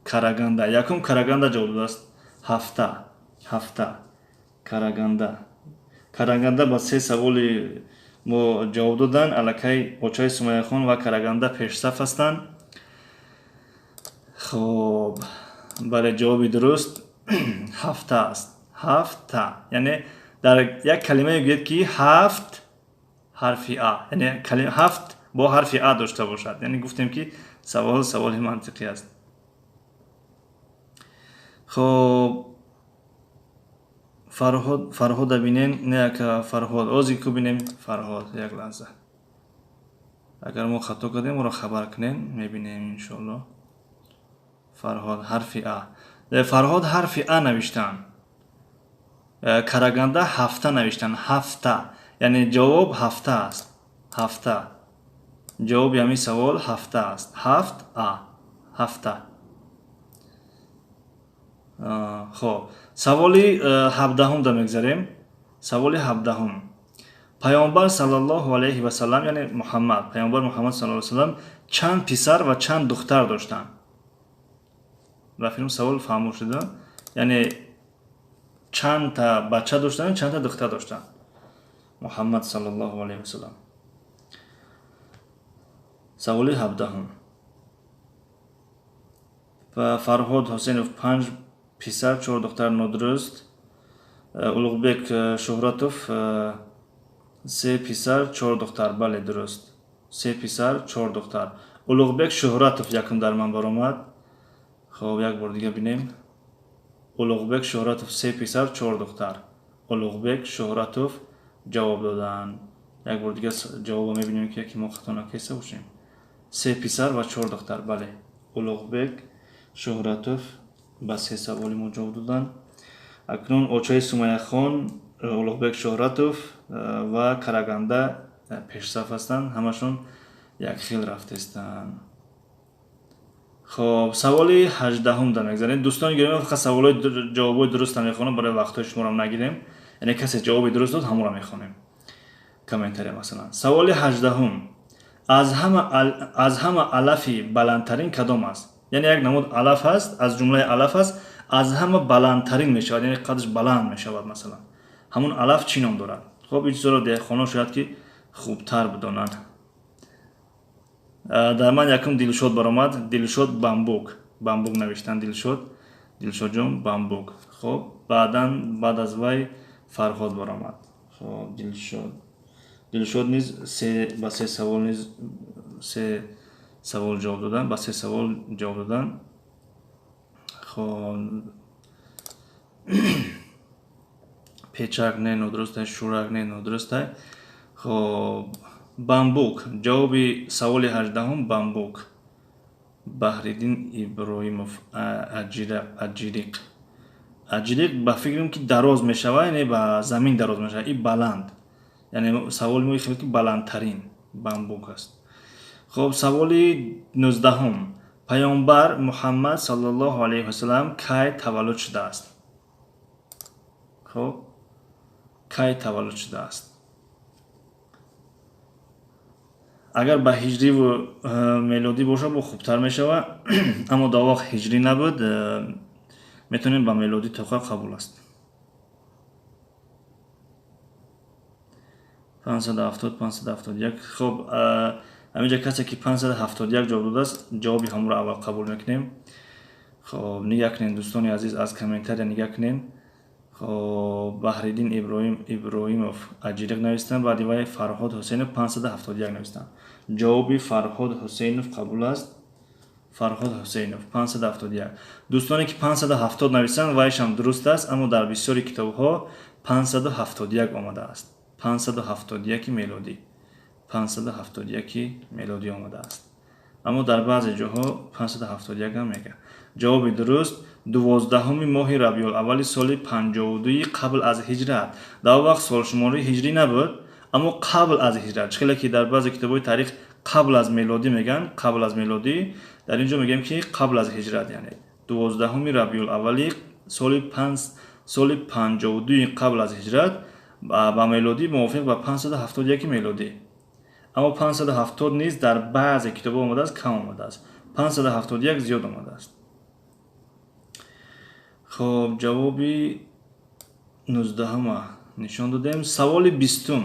Караганда, якум Караганда ҷавоб додааст. Ҳафта, ҳафта, Караганда. Караганда ба 3 саволи мо ҷавоб додан. Аллакай очаи Сумайяхон ва Караганда пешсаф ҳастанд. Хоб, бале, ҷавоби дуруст ҳафта аст. Ҳафта, яъне дар як калимае гӯяд ки 7 ҳарфи а, яъне 7 бо ҳарфи а дошта бошад. Яъне гуфтем ки савол саволи мантиқӣ аст. Хоб, Фарҳод, Фарҳода бинем, не ака Фарҳод, ози ку бинем Фарҳод, як лаҳза. Агар мо хато кардем, моро хабар кунем, мебинем иншоалло. Фарҳод ҳарфи а. Фарҳод ҳарфи а навиштан. Караганда ҳафта навиштан, ҳафта. Яъне ҷавоб ҳафта аст. Ҳафта. Ҷавоби ҳамин савол ҳафта аст. 7 а. Ҳафта. Хоб, саволи 17-ум да мегзарем. Саволи 17-ум. Паёмбар саллаллоҳу алайҳи васаллам, яъне Муҳаммад, паёмбар Муҳаммад саллаллоҳу алайҳи васаллам чанд писар ва чанд духтар доштанд? Ба филм савол фаҳмо шуда, яъне чандта бача доштанд, чандта духтар доштанд Муҳаммад саллаллоҳу алайҳи васаллам. Саволи 17-ум. Ва Фарҳод Ҳусейнов 5 писар, 4 духтар, нодуруст. Улуғбек Шуҳратов 3 писар, 4 духтар, бале, дуруст. 3 писар, 4 духтар. Улуғбек Шуҳратов якум дар ман баромад. Хоб, як бор дига бинем. Улуғбек Шуҳратов 3 писар, 4 духтар. Улуғбек Шуҳратов ҷавоб доданд. Як бор дигар ҷавобо мебинем, ки яке мо хато накиста бошем. Се писар ва чор духтар. Бале, Улуғбек Шӯҳратов ба се саволи мо ҷавоб доданд. Акнун очаи Сумайяхон, Улуғбек Шӯҳратов ва Караганда пешсаф ҳастанд, ҳамашон якхел рафтестанд. Хоб, саволи 18-ум да мегзарем. Дӯстони гиромӣ, фақат саволҳои ҷавобҳои дурустро мехонам, барои вақтҳои шуморо нагирем. Яъне касе ҷавоби дуруст дод, ҳамонро мехонем. Комментария масалан. Саволи 18-ум. Аз ҳама алафи баландтарин кадом аст? Яъне як намуд алаф ҳаст, аз ҷумлаи алаф аст, аз ҳама баландтарин мешавад, яъне қадаш баланд мешавад масалан. Ҳамон алаф чӣ ном дорад? Хоб, ин чизҳоро деҳқонон шояд ки хубтар бидонанд. Дар ман якум Дилшод баромад. Дилшод бамбук. Бамбук навиштан Дилшод. Дилшодҷон бамбук. Хоб, баъдан баъд аз вай Фарҳод баромад. Хоб, Дилшод. Дилшод низ ба се савол низ се савол ҷавоб додан, ба се савол ҷавоб додан. Хоб, печак не нодурустай, шӯрак не нодурустай. Хоб, бамбук. Ҷавоби саволи 18-ум бамбук. Баҳриддин Иброҳимов аҷириқ. Аҷириқ ба фикрам ки дароз мешавад, яъне ба замин дароз мешавад, и баланд. Яъне саволи мо хеле ки баландтарин бамбук аст. Хоб, саволи 19-ум. Паёмбар Муҳаммад саллаллоҳу алайҳи васаллам кай таваллуд шудааст? Хоб, кай таваллуд шудааст? Агар ба ҳиҷриву мелодӣ бошад, бо хубтар мешавад, аммо дар вақт ҳиҷрӣ набуд, метавонем ба мелодӣ тоқа қабул аст. 570, 571. Хоб, ҳаминҷа касе ки 571 ҷавоб додааст, ҷавоби ҳамонро аввал қабул мекунем. Хоб, нигаҳ кунем, дӯстони азиз, аз комментария нигаҳ кунем. Хоб, Баҳриддин Иброҳимов аҷириқ навистанд, баъди вай Фарҳод Ҳусейнов 571 навистанд. Ҷавоби Фарҳод Ҳусейнов қабул аст. Фарҳод Ҳусейнов 571. Дӯстоне ки 570 нависанд, вайшам дуруст аст, аммо дар бисёри китобҳо 571 омадааст. 571 мелодӣ. 571 мелодӣ омадааст. Аммо дар баъзе ҷоҳо 571 ҳам мегӯяд. Ҷавоби дуруст 12-уми моҳи Рабиулаввали соли 52 қабл аз ҳиҷрат. Дар он вақт солшумории ҳиҷрӣ набуд, аммо қабл аз ҳиҷрат. Чӣ хеле ки дар баъзе китобҳои таърих қабл аз мелодӣ мегӯянд, қабл аз мелодӣ, дар ин ҷо мегӯем ки қабл аз ҳиҷрат, яъне 12-уми Рабиулаввали соли 52 қабл аз ҳиҷрат ба мелодӣ мувофиқ ба 571 мелодӣ. Аммо 570 низ дар баъзе китобҳо омадааст, кам омадааст. 571 зиёд омадааст. Хоб, ҷавоби 19-ума нишон додем. Саволи 20-ум.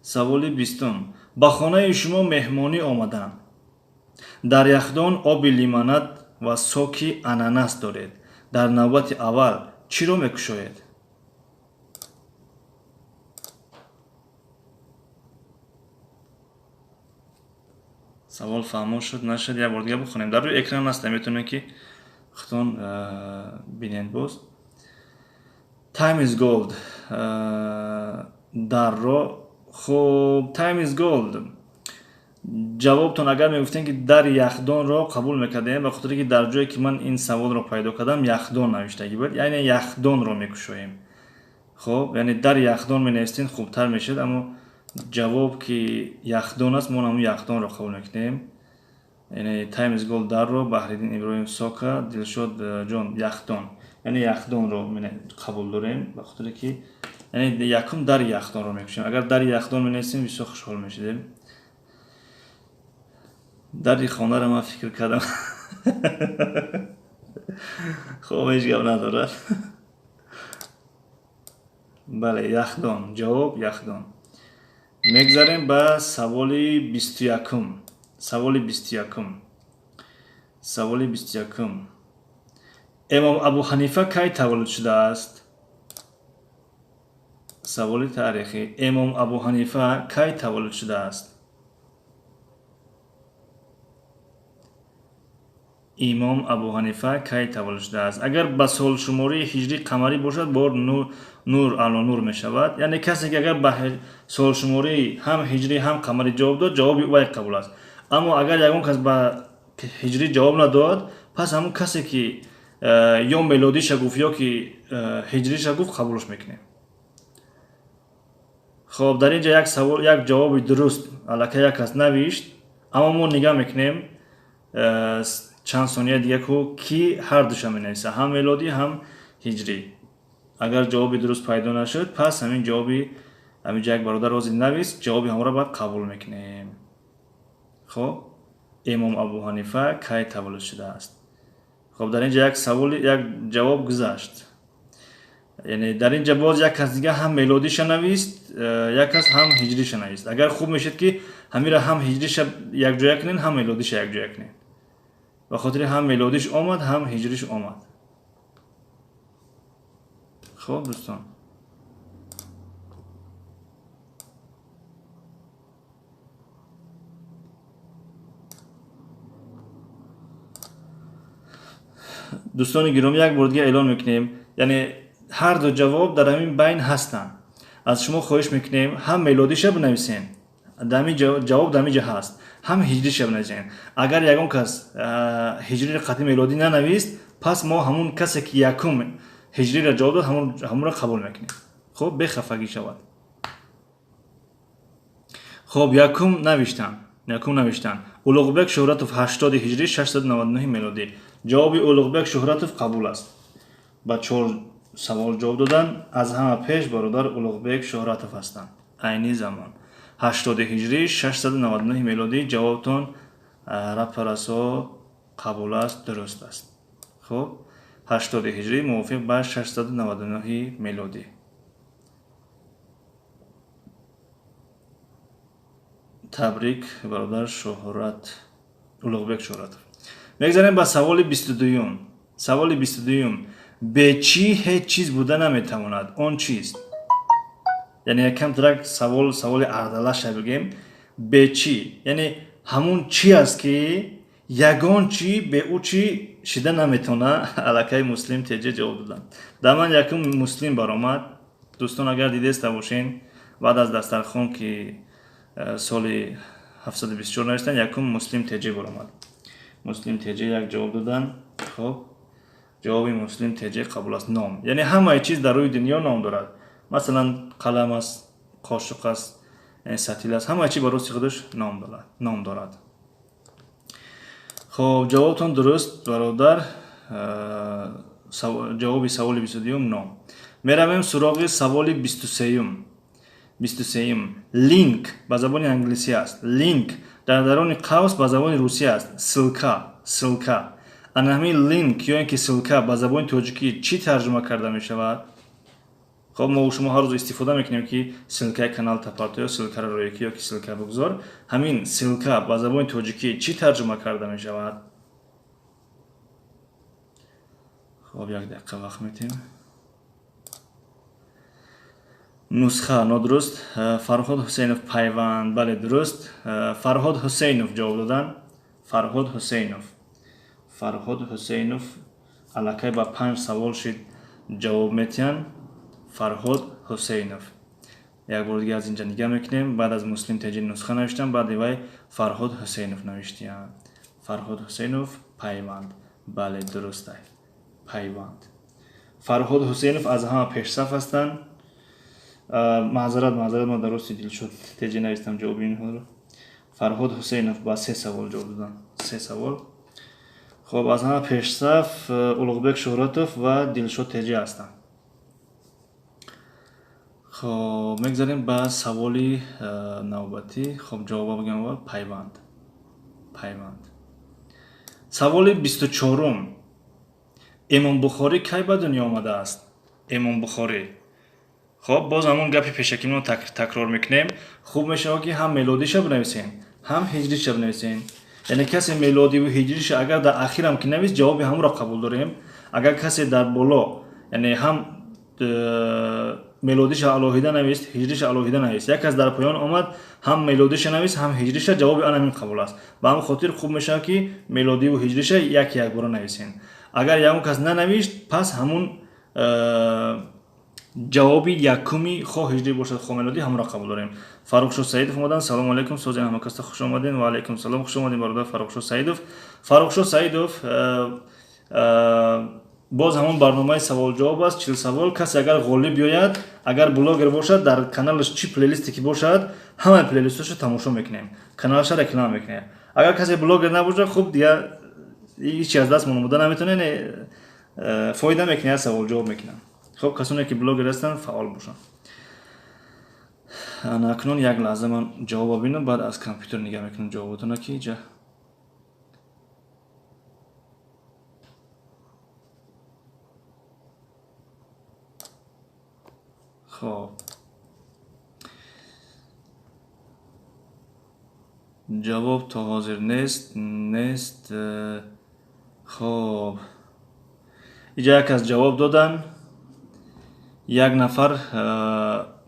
Саволи 20-ум. Ба хонаи шумо меҳмонӣ омаданд. Дар яхдон оби лимонад ва соки ананас доред. Дар навбати аввал чиро мекушоед? Савол фаҳмо шуд, нашуд, як бор дигар бихонем. Дар рӯи экран аст, метавонед ки худтон бинед боз. Time is gold. Дарро. Хоб, time is gold. Ҷавобтон агар мегуфтем ки дар яхдонро қабул мекардем, ба хотире ки дар ҷое ки ман ин саволро пайдо кардам, яхдон навиштагӣ буд, яъне яхдонро мекушоем. Хоб, яъне дар яхдон менавистем, хубтар мешуд, аммо ҷавоб ки яхдон аст, мо ҳамон яхдонро қабул мекунем. Яъне time is gold дарро, Баҳриддин Иброҳим сока, Дилшод ҷон яхдон. Яъне яхдонро қабул дорем, ба хотире ки яъне якум дар яхдонро мекушоем. Агар дар яхдон менависем, бисёр хушҳол мешудем. Дари хонаро ман фикр кардам. Хоб, ҳеҷ гап надорад. Бале, яхдон, ҷавоб яхдон. Мегзарем ба саволи 21-ум. Саволи 21-ум. Саволи 21-ум. Имом Абу Ҳанифа кай таваллуд шудааст? Саволи таърихӣ. Имом Абу Ҳанифа кай таваллуд шудааст? Имом Абу Ҳанифа кай таваллуд шудааст? Агар ба солшумории ҳиҷрӣ қамарӣ бошад, бор нур ало нур мешавад. Яъне касе ки агар ба солшумории ҳам ҳиҷрӣ ҳам қамарӣ ҷавоб дод, ҷавоби вай қабул аст. Аммо агар ягон кас ба ҳиҷрӣ ҷавоб надод, пас ҳамон касе ки ё мелодиша гуфт, ё ки ҳиҷриша гуфт, қабулш мекунем. Хоб, дар ин ҷа як савол, як ҷавоби дуруст аллакай як кас навишт, аммо мо нигаҳ мекунем чанд сония дига, ку ки ҳар душа менависа, ҳам мелодӣ, ҳам ҳиҷрӣ. Агар ҷавоби дуруст пайдо нашуд, пас ҳамин ҷавоби ҳамин ҷа як бародар ҳозир навист, ҷавоби ҳамонро баъд қабул мекунем. Хоб, Имом Абу Ҳанифа кай таваллуд шудааст? Хоб, дар ин ҷа як саволи, як ҷавоб гузашт. Яъне дар ин ҷа боз як кас дига ҳам мелодиша навист, як кас ҳам ҳиҷриша навист. Агар хуб мешуд, ки ҳамира ҳам ҳиҷриша якҷоя кунен, ҳам мелодиша якҷоя кунен, ба хотири ҳам мелодиш омад, ҳам ҳиҷриш омад. Хоб, дӯстон, дӯстони гиромӣ, як бор дига эълон мекунем, яъне ҳар ду ҷавоб дар ҳамин байн ҳастанд. Аз шумо хоҳиш мекунем, ҳам мелодиша бинависен, ҷавоб дар ҳамин ҷа ҳаст, ҳам ҳиҷриша бинависен. Агар ягон кас ҳиҷриро қатъи мелодӣ нанавист, пас мо ҳамун касе ки якум ҳиҷриро ҷавоб дод, ҳамонро қабул мекунем. Хоб, бехафагӣ шавад. Хоб, якум навиштан, якум навиштан Улуғбек Шӯҳратов, 80 ҳиҷрӣ, 699 мелодӣ. Ҷавоби Улуғбек Шӯҳратов қабул аст. Ба чор савол ҷавоб додан аз ҳама пеш бародар Улуғбек Шӯҳратов ҳастанд. Айни замон 80 ҳиҷрӣ, 699 мелодӣ, ҷавобтон рапарасо қабул аст, дуруст аст. Хоб, 80 ҳиҷрӣ мувофиқ ба 699 мелодӣ. Табрик, бародар Шӯҳрат, Улуғбек Шӯҳратов. Мегзарем ба саволи 22-юм. Саволи 22-юм: бе чӣ ҳеҷ чиз буда наметавонад, он чист? Яъне якам трак савол, саволи ардалаша бигем. Бе чӣ, яъне ҳамун чӣ аст, ки ягон чӣ бе ӯ чӣ шида наметавона? Аллакай Муслим Теҷе ҷавоб доданд. Дар ман якум Муслим баромад. Дӯстон, агар дидеста бошен, баъд аз дастархон, ки соли 724 навиштанд, якум Муслим Теҷе баромад. Муслим Теҷе як ҷавоб доданд. Хоб, ҷавоби Муслим Теҷе қабул аст. Ном, яъне ҳамаи чиз дар рӯи дунё ном дорад. Масалан, қалам аст, қошуқ аст, сатил аст, ҳамаи чиз ба рости худаш ном дорад, ном дорад. Хоб, ҷавобтон дуруст, бародар. Ҷавоби саволи 22-юм ном. Меравем суроғи саволи 23-юм. 23-юм: link ба забони англисӣ аст, link дар дарони қавс ба забони русӣ аст, ссылка, ссылка. Ана ҳамин link ё ин ки ссылка ба забони тоҷикӣ чӣ тарҷума карда мешавад? Хоб, мо шумо ҳар рӯз истифода мекунем, ки ссылкаи канал тапарто ё ссылкаро рӯякӣ ё ки ссылка бигузор. Ҳамин ссылка ба забони тоҷикӣ чӣ тарҷума карда мешавад? Хоб, як дақиқа вақт метиҳем. Нусха нодуруст. Фарҳод Ҳусейнов, пайванд, бале, дуруст. Фарҳод Ҳусейнов ҷавоб доданд. Фарҳод Ҳусейнов, Фарҳод Ҳусейнов аллакай ба панҷ савол шид ҷавоб метиҳанд. Фарҳод Ҳусейнов, як бор дига аз инҷа нигаҳ мекунем. Баъд аз Муслим Теҷи нусха навиштам, баъди вай Фарҳод Ҳусейнов навиштиянд. Фарҳод Ҳусейнов, пайванд, бале, дуруст, пайванд. Фарҳод Ҳусейнов аз ҳама пешсаф ҳастанд. Маъзарат, маъзарат, ман дар рости Дилшод Теҷи навистам ҷавоби инҳоро. Фарҳод Ҳусейнов ба се савол ҷавоб доданд, се савол. Хоб, аз ҳама пешсаф Улуғбек Шӯҳратов ва Дилшод Теҷи ҳастанд. Хоб, мегзарем ба саволи навбатӣ. Хоб, ҷавоба бигем аввал: пайванд, пайванд. Саволи 24-ум: Имом Бухорӣ кай ба дунё омадааст? Имом Бухорӣ. Хоб, боз ҳамон гапи пешакино такрор мекунем. Хуб мешавад, ки ҳам мелодиша бинависем, ҳам ҳиҷриша бинависем. Яъне касе мелодиву ҳиҷриша агар дар ахирам ки навист, ҷавоби ҳамонро қабул дорем. Агар касе дар боло, яъне ҳам мелодиша алоҳида навист, ҳиҷриша алоҳида навист. Як кас дар поён омад, ҳам мелодиша навист, ҳам ҳиҷриша, ҷавоби ан ҳамин қабул аст. Ба ҳамин хотир хуб мешавад, ки мелодиву ҳиҷриша як якбора нависем. Агар ягон кас нанавишт, пас ҳамун ҷавоби якуми хоҳ ҳиҷрӣ бошад, хоҳ мелодӣ, ҳамонро қабул дорем. Фаррухшо Саидов омадан. Салому алайкум, сози ҳамакаста, хуш омадем. Ва алайкум салом, хуш омадем, бародар Фаррухшо Саидов. Фаррухшо Саидов, боз ҳамон барномаи саволҷавоб аст, 40 савол. Касе агар ғолиб биёяд, агар блогер бошад, дар каналаш чӣ плейлисте ки бошад, ҳамаи плейлистҳоша тамошо мекунем, каналаша реклама мекунем. Агар касе блогер набошад, хуб, дигар ҳичи аз даст монда наметавонем, фоида мекунем, саволҷавоб мекунам. Хуб, касоне ки блогер ҳастанд, фаъол бошанд. Акнун як лаҳза ман ҷавоб бинам, баъд аз компютер нигаҳ мекунам ҷавоботона ки ҷа. Хоб, ҷавоб то ҳозир нест, нест. Хоб, иҷа як кас ҷавоб додан, як нафар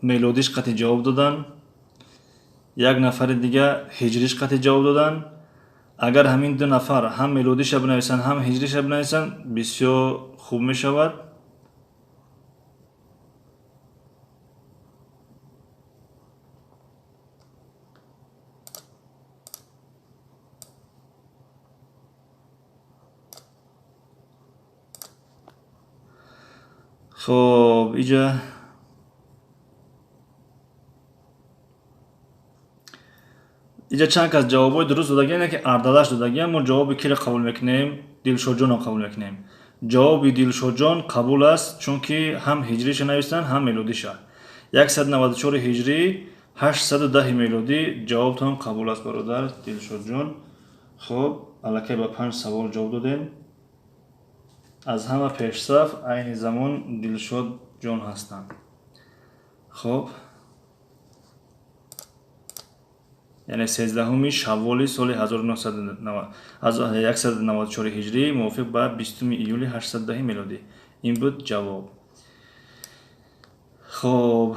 мелодиш қатъи ҷавоб додан, як нафари дига ҳиҷриш қатъи ҷавоб додан. Агар ҳамин ду нафар ҳам мелодиша бинависанд, ҳам ҳиҷриша бинависанд, бисёр хуб мешавад. Хоб, иҷа чанд кас ҷавобҳои дуруст додагиам, яке ардалаш додагиам. Мо ҷавоби киро қабул мекунем? Дилшодҷонро қабул мекунем. Ҷавоби Дилшодҷон қабул аст, чунки ҳам ҳиҷриша навистанд, ҳам мелодиша. 194 ҳиҷрӣ, 810 мелодӣ. Ҷавобтон қабул аст, бародар Дилшодҷон. Хоб, аллакай ба 5 савол ҷавоб додем. Аз ҳама пешсаф айни замон Дилшодҷон ҳастанд. Хоб, яъне 13 шавволи соли 194 ҳиҷрӣ мувофиқ ба 20 июли 810 мелодӣ. Ин буд ҷавоб. Хоб,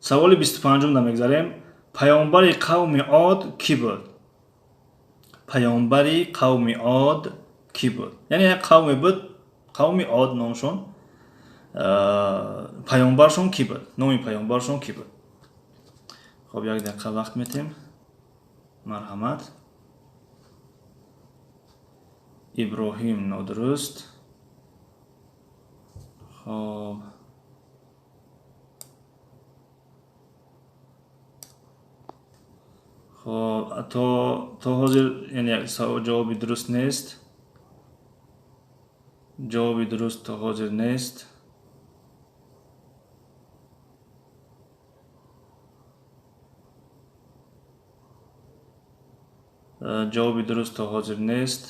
саволи 25-ум мегзарем. Паёмбари қавми Од кӣ буд? Паёмбари қавми Од кӣ буд? Яъне як қавме буд, қавми Од номшон. Паёмбаршон кӣ буд? Номи паёмбаршон кӣ буд? Хоб, як дақиқа вақт метем. Марҳамат. Иброҳим нодуруст. Хоб, хоб, то ҳозир яъне ҷавоби дуруст нест. Ҷавоби дуруст то ҳозир нест. Ҷавоби дуруст то ҳозир нест.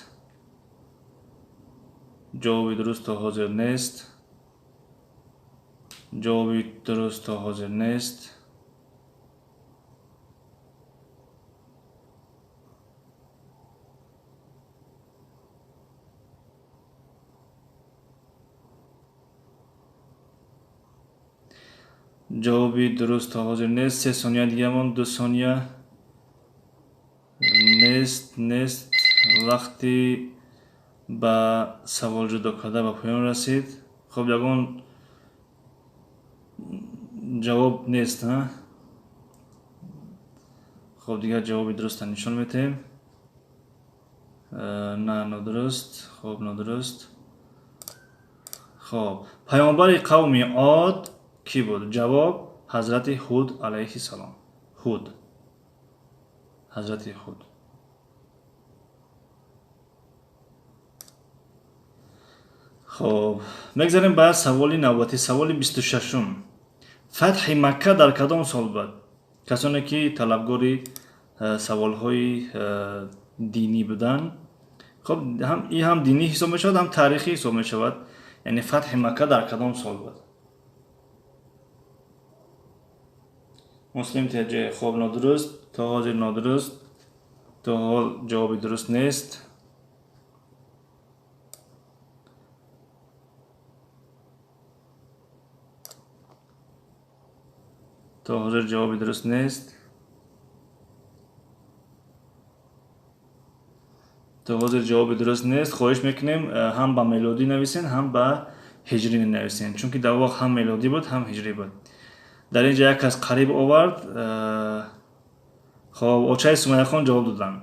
Ҷавоби дуруст то ҳозир нест. Ҷавоби дуруст то ҳозир нест. Ҷавоби дуруст то ҳозир нест. 3 сония дига монд, 2 сония. Нест, нест. Вақти ба савол ҷудо карда ба поён расид. Хоб, ягон ҷавоб нест, ҳа? Хоб, дигар ҷавоби дурустро нишон метаҳем. На, нодуруст. Хоб, нодуруст. Хоб, паёмбари қавми Од кӣ буд? Ҷавоб: ҳазрати Ҳуд алайҳи салом. Ҳуд, ҳазрати Ҳуд. Хоб, мегзарем ба саволи навбатӣ, саволи 26-ум. Фатҳи Макка дар кадом сол буд? Касоне ки талабгори саволҳои динӣ буданд, хоб, ин ҳам динӣ ҳисоб мешавад, ҳам таърихӣ ҳисоб мешавад. Яъне фатҳи Макка дар кадом сол буд? Муслим теҷе. Хоб, нодуруст, то ҳозир нодуруст, то ҳол ҷавоби дуруст нест. То ҳозир ҷавоби дуруст нест. То ҳозир ҷавоби дуруст нест. Хоҳиш мекунем, ҳам ба мелодӣ нависен, ҳам ба ҳиҷрӣ нависен, чунки дар вақт ҳам мелодӣ буд, ҳам ҳиҷрӣ буд. Дар ин ҷа як кас қариб овард. Хоб, очаи Сумайяхон ҷавоб доданд.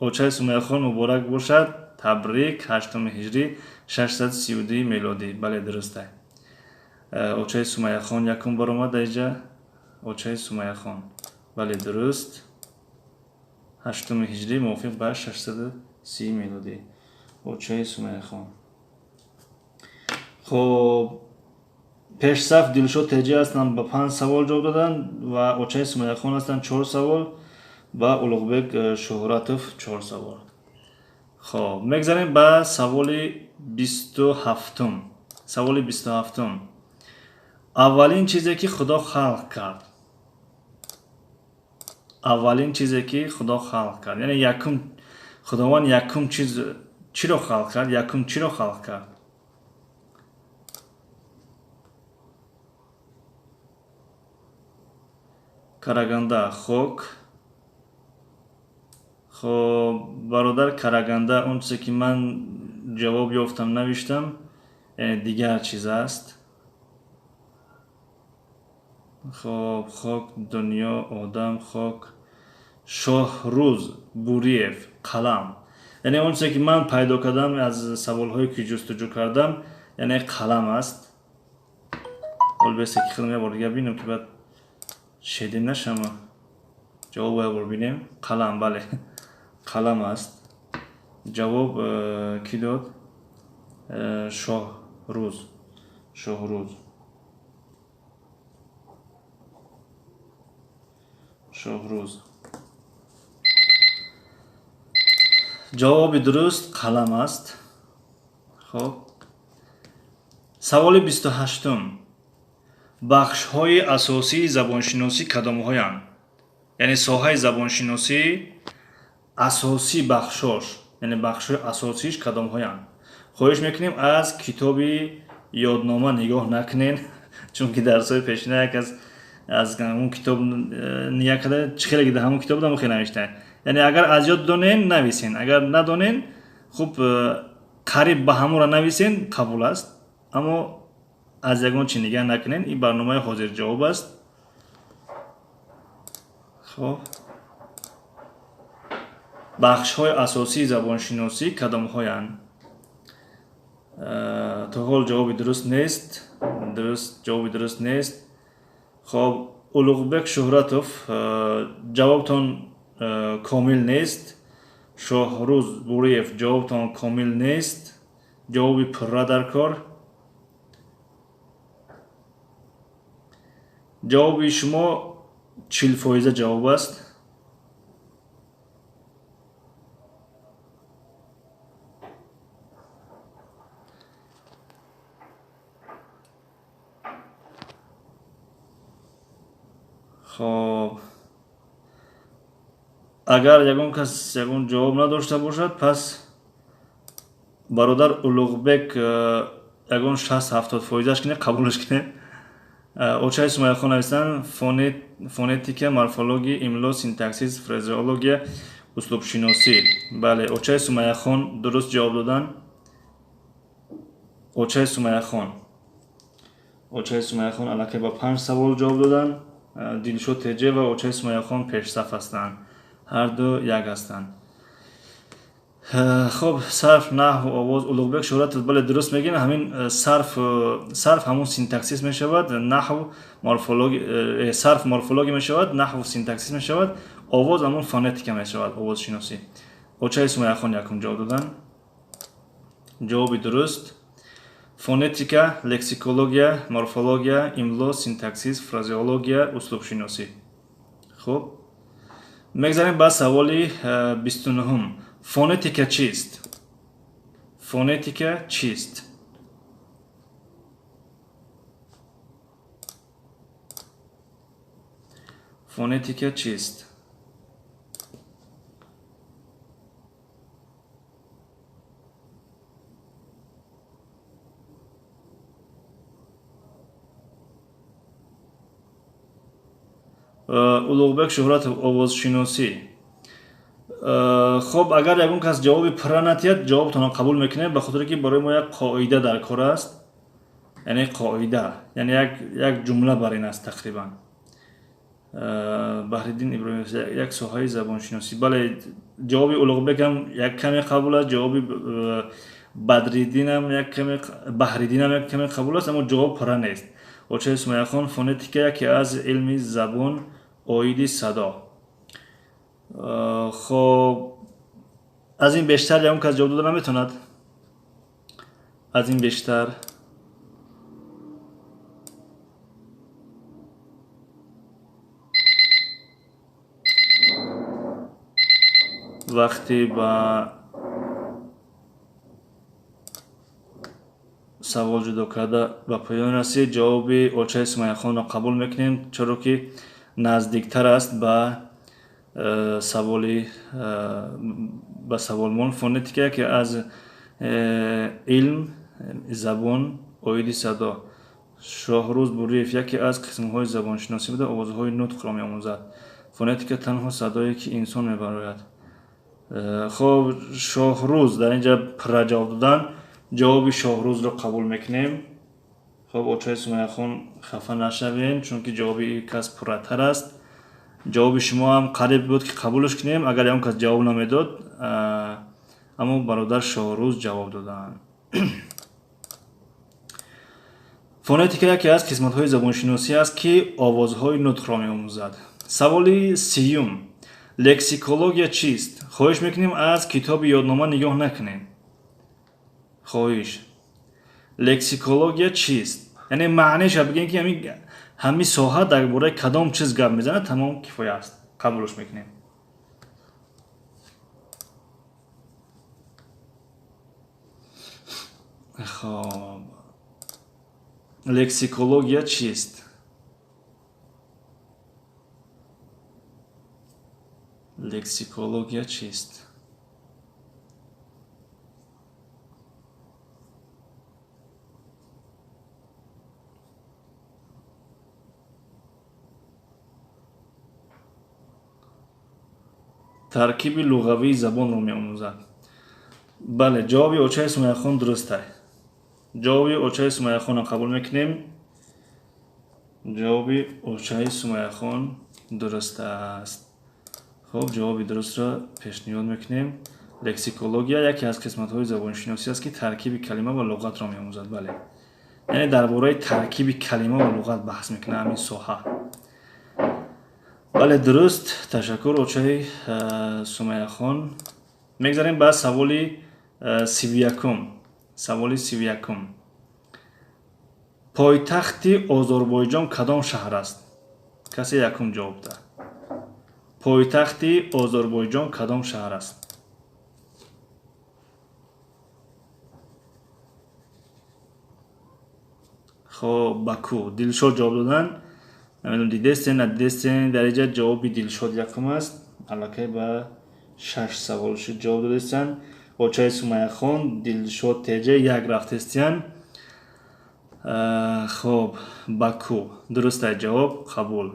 Очаи Сумайяхон муборак бошад. Табрик, 8 ҳиҷрӣ, 632 мелодӣ. Бале, дуруст аст. Очаи Сумайяхон якум бор омад дар инҷа. Очаи Сумайяхон. Бале, дуруст. 8 ҳиҷрӣ мувофиқ ба 630 мелодӣ. Очаи Сумайяхон. Хоб, пешсаф Дилшод Теҷӣ ҳастанд, ба 5 савол ҷавоб доданд ва очаи Сумайяхон ҳастанд 4 савол ва Улуғбек Шуҳратов 4 савол. Хоб, мегзарем ба саволи 27. Саволи 27. Аввалин чизе ки Худо халқ кард. Аввалин чизе ки Худо халқ кард. Яъне якум Худованд якум чиз чиро халқ кард? Якум чиро халқ кард? Караганда, хок. Хоб, бародар Караганда, он чизе ки ман ҷавоб ёфтам, навиштам, яъне дигар чиз аст. Хоб, хок, дунё, одам, хок, Шоҳрӯз Буриев, қалам. Яъне он чизе ки ман пайдо кардам аз саволҳое ки ҷустуҷӯ кардам, яъне қалам аст. Ҳол бесе ки худам як бор дигар бинам, ки баъд шедим нашама. Ҷавоб як бор бинем. Қалам, бале. Қалам аст. Ҷавоб кӣ дод? Шоҳрӯз. Шоҳрӯз. Шоҳрӯз. Ҷавоби дуруст қалам аст. Хоб. Саволи 28. Бахшҳои асосии забоншиносӣ кадомҳоянд? Яъне соҳаи забоншиносӣ асосӣ бахшош, яъне бахшҳои асосиш кадомҳоянд? Хоҳиш мекунем аз китоби ёднома нигоҳ накунен, чунки дарсҳои пешина як аз ҳамон китоб ния карда, чӣ хеле ки дар ҳамон китоб будам, хеле навиштаанд. Яъне агар аз ёд донен, нависен, агар надонен, хуб, қариб ба ҳамонро нависен, қабул аст, аммо аз ягон чи нигаҳ накунен. Ин барномаи ҳозирҷавоб аст. Хоб, бахшҳои асосии забоншиносӣ кадомҳоянд? То ҳол ҷавоби дуруст нест. Дуруст, ҷавоби дуруст нест. Хоб, Улуғбек Шуҳратов, ҷавобтон комил нест. Шоҳрӯз Буриев, ҷавобтон комил нест. Ҷавоби пурра дар кор. Ҷавоби шумо 40% ҷавоб аст. Хоб, агар ягон кас ягон ҷавоб надошта бошад, пас бародар Улуғбек, ягон 60-70 фоизаш кине, қабулаш кине. Очаи Сумайяхон нависанд: фонетика, морфология, имло, синтаксис, фразеология, услубшиносӣ. Бале, очаи Сумайяхон дуруст ҷавоб доданд. Очаи Сумайяхон. Очаи Сумайяхон аллакай ба 5 савол ҷавоб доданд. Дилшод Теҷе ва очаи Сумайяхон пешсаф ҳастанд. Ҳар ду як ҳастанд. Хоб, сарф, наҳв, овоз. Улуғбек Шуҳратов, бале, дуруст мегӯем. Ҳамин сарф ҳамун синтаксис мешавад, наҳв морфологи, сарф морфология мешавад, наҳв синтаксис мешавад, овоз ҳамун фонетика мешавад, овозшиносӣ. Очаи Сумайяхон якум ҷавоб доданд. Ҷавоби дуруст: фонетика, лексикология, морфология, имло, синтаксис, фразеология, услубшиносӣ. Хуб, мегзарем ба саволи 29. Фонетика чист? Фонетика чист? Фонетика чист? Улуғбек Шуҳратов, овозшиносӣ. Хоб, агар ягон кас ҷавоби пурра натиҳад, ҷавобтонро қабул мекунем, ба хотире ки барои мо як қоида дар кор аст, яъне қоида, яъне як ҷумла бар ин аст тақрибан. Баҳриддин Иброҳимов, як соҳаи забоншиносӣ. Бале, ҷавоби Улуғбекам як каме қабул аст, ҷавоби Бадриддинам як каме, Баҳриддинам як каме қабул аст, аммо ҷавоб пурра нест. Очаи Сумайяхон, фонетика яке аз илми забон оиди садо. Хоб, аз ин бештар ягон кас ҷавоб дода наметавонад? Аз ин бештар? Вақте ба савол ҷудо карда ба поён расид, ҷавоби очаи Сумайяхонро қабул мекунем, чаро ки наздиктар аст ба саволи ба саволмон. Фонетика яке аз илм забон оиди садо. Шоҳрӯз Буриев, яке аз қисмҳои забоншиносӣ буда, овозҳои нутқро меомӯзад. Фонетика танҳо садое ки инсон мебарояд. Хоб, Шоҳрӯз дар инҷа пурра ҷавоб додан, ҷавоби Шоҳрӯзро қабул мекунем. Хоб, очаи Сумайяхон, хафа нашавем, чунки ҷавоби ин кас пурратар аст. Ҷавоби шумо ҳам қариб буд ки қабулш кунем, агар ягон кас ҷавоб намедод, аммо бародар Шоҳрӯз ҷавоб доданд. Фонетика яке аз қисматҳои забоншиносӣ аст, ки овозҳои нутқро меомӯзад. Саволи 30-юм: лексикология чист? Хоҳиш мекунем, аз китоби ёднома нигоҳ накунем. Хоҳиш, лексикология чист? Яъне маънеша бигем, ки ҳамин соҳа дар бораи кадом чиз гап мезанад, тамом, кифоя аст, қабулш мекунем. Хоб, лексикология чист? Лексикология чист? Таркиби луғавии забонро меомӯзад. Бале, ҷавоби очаи Сумайяхон дуруст аст. Ҷавоби очаи Сумайяхонро қабул мекунем. Ҷавоби очаи Сумайяхон дуруст аст. Хоб, ҷавоби дурустро пешниҳод мекунем. Лексикология яке аз қисматҳои забоншиносӣ аст, ки таркиби калима ва луғатро меомӯзад. Бале, яъне дар бораи таркиби калима ва луғат баҳс мекунад ҳамин соҳа. Бале, дуруст. Ташаккур, очаи Сумайяхон. Мегзарем ба саволи 31-ум. Саволи 31-ум: пойтахти Озарбойҷон кадом шаҳр аст? Касе якум ҷавоб дад. Пойтахти Озарбойҷон кадом шаҳр аст? Хоб, Баку. Дилшод ҷавоб додан. Намедонам, дидестен, надидестен. Дар инҷа ҷавоби Дилшод якум аст. Аллакай ба шаш савол шуд ҷавоб додестанд. Очаи Сумайяхон, Дилшод Теҷа як рафтестиян. Хоб, Баку дуруст аст ҷавоб, қабул.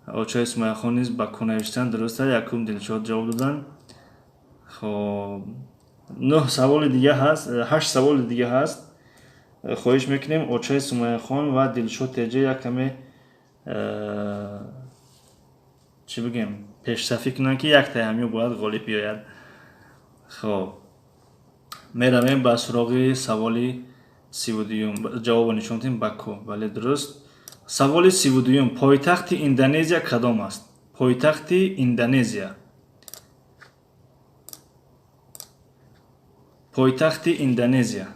Очаи Сумайяхон низ Баку навиштанд, дуруст аст. Якум Дилшод ҷавоб доданд. Хоб, нӯҳ саволи дига ҳаст, ҳашт саволи дига ҳаст. Хоҳиш мекунем, очаи Сумайяхон ва Дилшод Теҷа як каме, чӣ бигем, пешсафӣ кунанд, ки яктаи ҳамин бояд ғолиб биёяд. Хоб, меравем ба суроғи саволи 32-юм. Ҷавобо нишон додем, Баку, бале, дуруст. Саволи 32-юм: пойтахти Индонезия кадом аст? Пойтахти Индонезия, пойтахти Индонезия.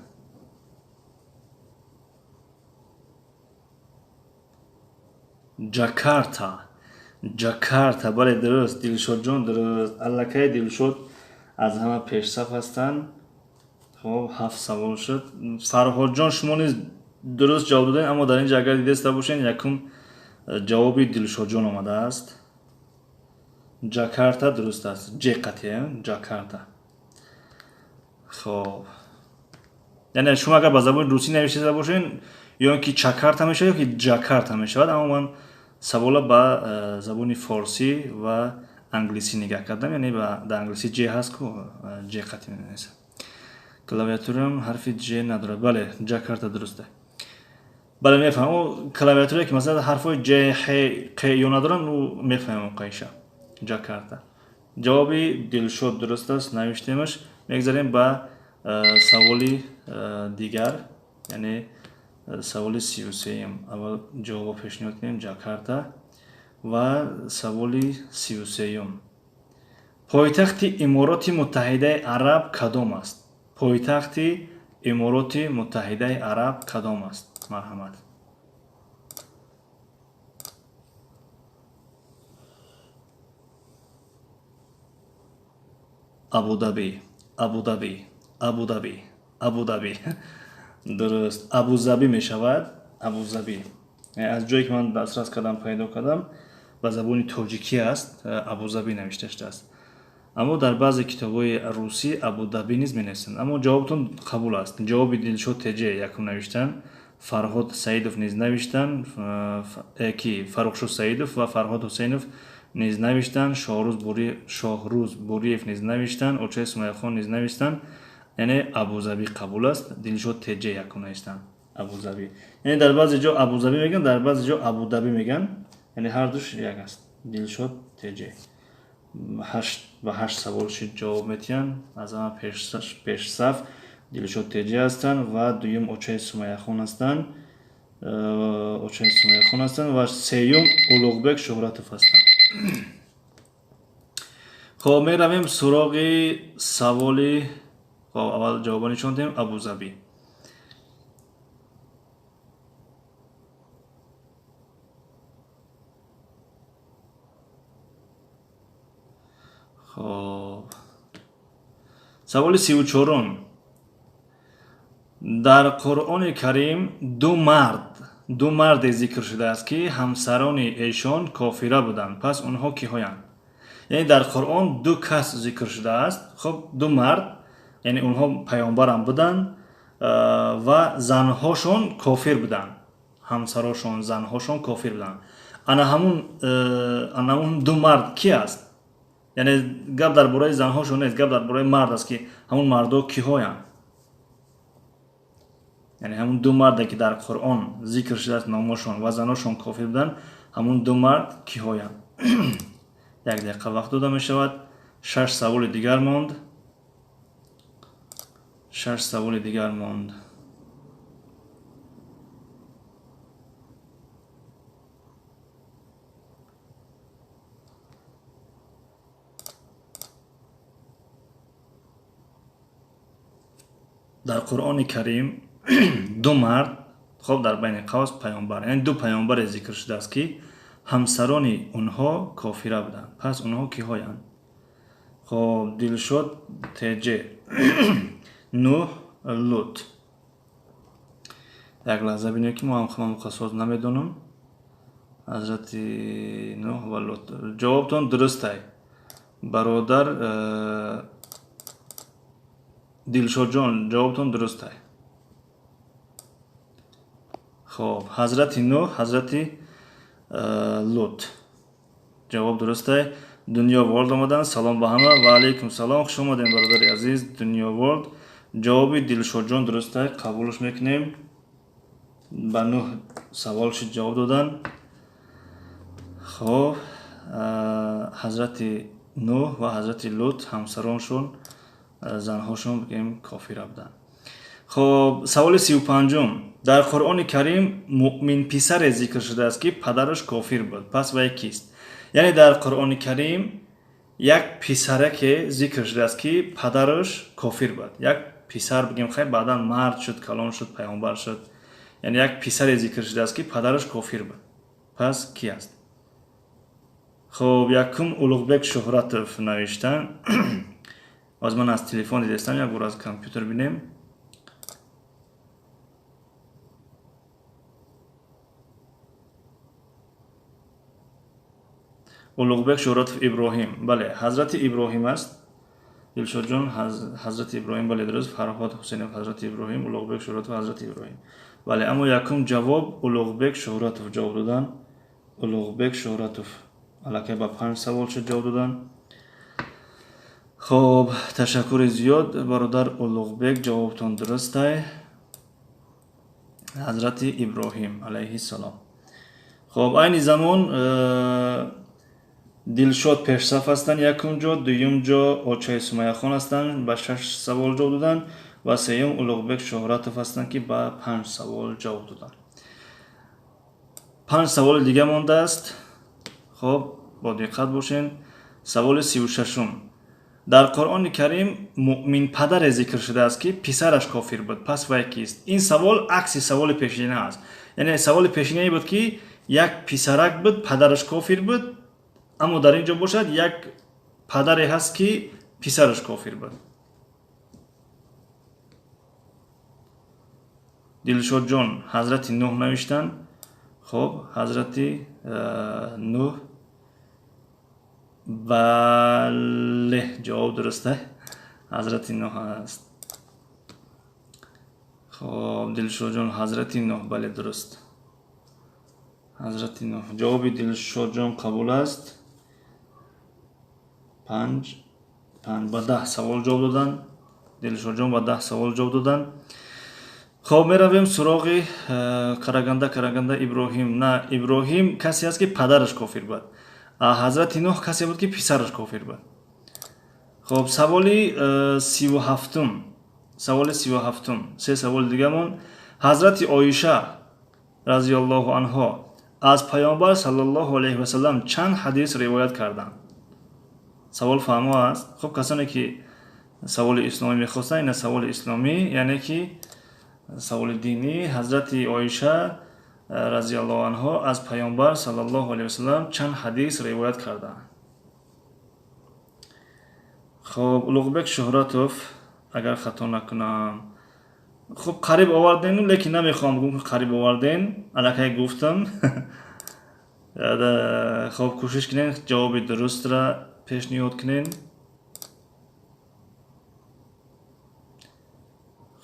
Ҷакарта, Ҷакарта, бале, дуруст. Дилшодҷон, дуруст. Аллакай Дилшод аз ҳама пешсаф ҳастанд. Хоб, ҳафт савол шуд. Фарҳодҷон, шумо низ дуруст ҷавоб додем, аммо дар инҷа агар дидаста бошед, якум ҷавоби Дилшодҷон омадааст. Ҷакарта дуруст аст, ҷеқате Ҷакарта. Хоб, яъне шумо агар ба забони русӣ навиштаиста бошед, ё ин ки Чакарта мешавад, ё ки Ҷакарта мешавад, аммо ман Савола ба забони форсӣ ва англисӣ нигаҳ кардам, яъне дар англисӣ J ҳаст ку, J қатъи менависам. Клавиатурам ҳарфи J надорад. Бале, Ҷакарта дуруст аст. Бале, мефаҳмам. Клавиатуре ки масалан ҳарфҳои J, Х, Қ ё надоранд, ӯ мефаҳмам қайша. Ҷакарта. Ҷавоби Дилшод дуруст аст, навиштемаш. Мегзарем ба саволи дигар, яъне саволи 33-юм. Аввал ҷавобо пешниҳод кунем. Ҷакарта ва саволи 33-юм. Пойтахти Имороти Муттаҳидаи Араб кадом аст? Пойтахти Имороти Муттаҳидаи Араб кадом аст? Марҳамат. Абудаби, Абудаби, Абудаби, Абудаби. Дуруст, Абузаби мешавад. Абузаби. Аз ҷое ки ман дастрас кардам, пайдо кардам, ба забони тоҷикӣ аст, Абузаби навишта шудааст. Аммо дар баъзе китобҳои русӣ Абудаби низ менависанд. Аммо ҷавобтон қабул аст. Ҷавоби Дилшод ТЖ якум навиштан, Фарҳод Саидов низ навиштан, ки Фаррухшо Саидов ва Фарҳод Ҳусейнов низ навиштан, Шоҳрӯз Буриев низ навиштан, Очаи Сумайяхон низ навиштан. Яъне Абузаби қабул аст. Дилшод ТЖ якум навиштан. Абузаби. Яъне дар баъзе ҷо Абузаби мегӯянд, дар баъзе ҷо Абудаби мегӯянд. Яъне ҳар душ як аст. Дилшод ТЖ. 8 ба 8 савол шид ҷавоб метиҳанд. Аз ҳама пешсаф Дилшод ТЖ ҳастанд ва дуюм Очаи Сумайяхон ҳастанд. Очаи Сумайяхон ҳастанд ва сеюм Улуғбек Шуҳратов ҳастанд. Хоб, меравем суроғи саволи. Хоб, аввал ҷавобо нишон диҳем. Абузаби. Хоб, саволи 34-ум. Дар Қуръони Карим ду марде зикр шудааст, ки ҳамсарони эшон кофира буданд. Пас онҳо киҳоянд? Яъне дар Қуръон ду кас зикр шудааст. Хоб, ду мард, яъне онҳо паёмбарам буданд ва занҳошон кофир буданд. Ҳамсарошон, занҳошон кофир буданд. Ана ҳамун ду мард ки аст? Яъне гап дар бораи занҳошон нест, гап дар бораи мард аст, ки ҳамун мардо киҳоянд. Яъне ҳамун ду марде ки дар Қуръон зикр шудааст номошон ва заношон кофир буданд, ҳамун ду мард киҳоянд? Як дақиқа вақт дода мешавад. 6 саволи дигар монд. 6 саволи дигар монд. Дар Қуръони Карим ду мард, хоб, дар байни қавс паёмбар, яъне ду паёмбаре зикр шудааст, ки ҳамсарони онҳо кофира буданд. Пас онҳо киҳоянд? Хоб, Дилшод ТЖ. Нуҳ, Лут. Як лаҳза бинем, ки мо ҳам худам қасос намедонам. Ҳазрати Нуҳ ва Лут. Ҷавобтон дурустай. Бародар Дилшодҷон, ҷавобтон дурустай. Хоб, Ҳазрати Нуҳ, Ҳазрати Лут. Ҷавоб дурустай. Дунё Ворлд омаданд. Салом ба ҳама. Ва алайкум салом. Хуш омадем, бародари азиз, Дунё Ворлд. Ҷавоби Дилшодҷон дурустай, қабулш мекунем. Ба нӯҳ савол шид ҷавоб додан. Хоб, Ҳазрати Нуҳ ва Ҳазрати Лут ҳамсароншон, занҳошон бигем, кофира буданд. Хоб, саволи 35-ум. Дар Қуръони Карим муъмин писаре зикр шудааст, ки падараш кофир буд. Пас вай кист? Яъне дар Қуръони Карим як писараке зикр шудааст, ки падараш кофир буд. Як писар бигем, хай, баъдан мард шуд, калон шуд, паёмбар шуд. Яъне як писаре зикр шудааст, ки падараш кофир буд. Пас ки аст? Хоб, якум Улуғбек Шуҳратов навиштан. Боз ман аз телефон дидастам, як бор аз компютер бинем. Улуғбек Шуҳратов Иброҳим. Бале, Ҳазрати Иброҳим аст. Дилшодҷон, Ҳазрати Иброҳим, бале, дуруст. Фарҳод Ҳусейнов, Ҳазрати Иброҳим. Улуғбек Шуҳратов, Ҳазрати Иброҳим. Бале, аммо якум ҷавоб Улуғбек Шуҳратов ҷавоб додан. Улуғбек Шӯҳратов аллакай ба 5 савол шуд ҷавоб додан. Хоб, ташаккури зиёд, бародар Улуғбек, ҷавобтон дурустай. Ҳазрати Иброҳим алайҳиссалом. Хоб, айни замон Дилшод пешсаф ҳастанд якум ҷо, дуюм ҷо Очаи Сумайяхон ҳастанд, ба 6 савол ҷавоб доданд ва сеюм Улуғбек Шӯҳратов ҳастанд, ки ба 5 савол ҷавоб доданд. 5 саволи дига мондааст. Хоб, бо диққат бошед. Саволи 36-ум. Дар Қуръони Карим муъмин падаре зикр шудааст, ки писараш кофир буд. Пас вай кист? Ин савол акси саволи пешина аст. Яъне саволи пешинае буд, ки як писарак буд, падараш кофир буд, аммо дар ин ҷо бошад як падаре ҳаст, ки писараш кофир буд. Дилшодҷон Ҳазрати Нуҳ навиштанд. Хоб, Ҳазрати Нуҳ. Бале, ҷавоб дуруст, Ҳазрати Нуҳ аст. Хоб, Дилшодҷон, Ҳазрати Нуҳ, бале, дуруст. Ҳазрати Нуҳ. Ҷавоби Дилшодҷон қабул аст. 5 5 ба 10 савол ҷавоб доданд. Дилшодҷон ба 10 савол ҷавоб доданд. Хоб, меравем суроғи Караганда. Караганда Иброҳим. На, Иброҳим касе аст, ки падараш кофир буд. Ҳазрати Нуҳ касе буд, ки писараш кофир буд. Хоб, саволи 37-ум. Саволи 37-ум. Се саволи дигамон. Ҳазрати Оиша разияллоҳу анҳо аз Паёмбар саллаллоҳу алайҳи васаллам чанд ҳадис ривоят карданд? Савол фаҳмо аст? Хоб, касоне ки саволи исломӣ мехостанд, ина саволи исломӣ, яъне ки саволи динӣ. Ҳазрати Оиша разияллоҳу анҳо аз Паёмбар саллаллоҳу алайҳи васаллам чанд ҳадис ривоят карданд? Хоб, Улуғбек Шӯҳратов, агар хато накунам, хуб, қариб оварден, лекин намехоҳам гум, қариб оварден, аллакай гуфтам. Хоб, кӯшиш кунен, ҷавоби дурустра пешниҳод кунен.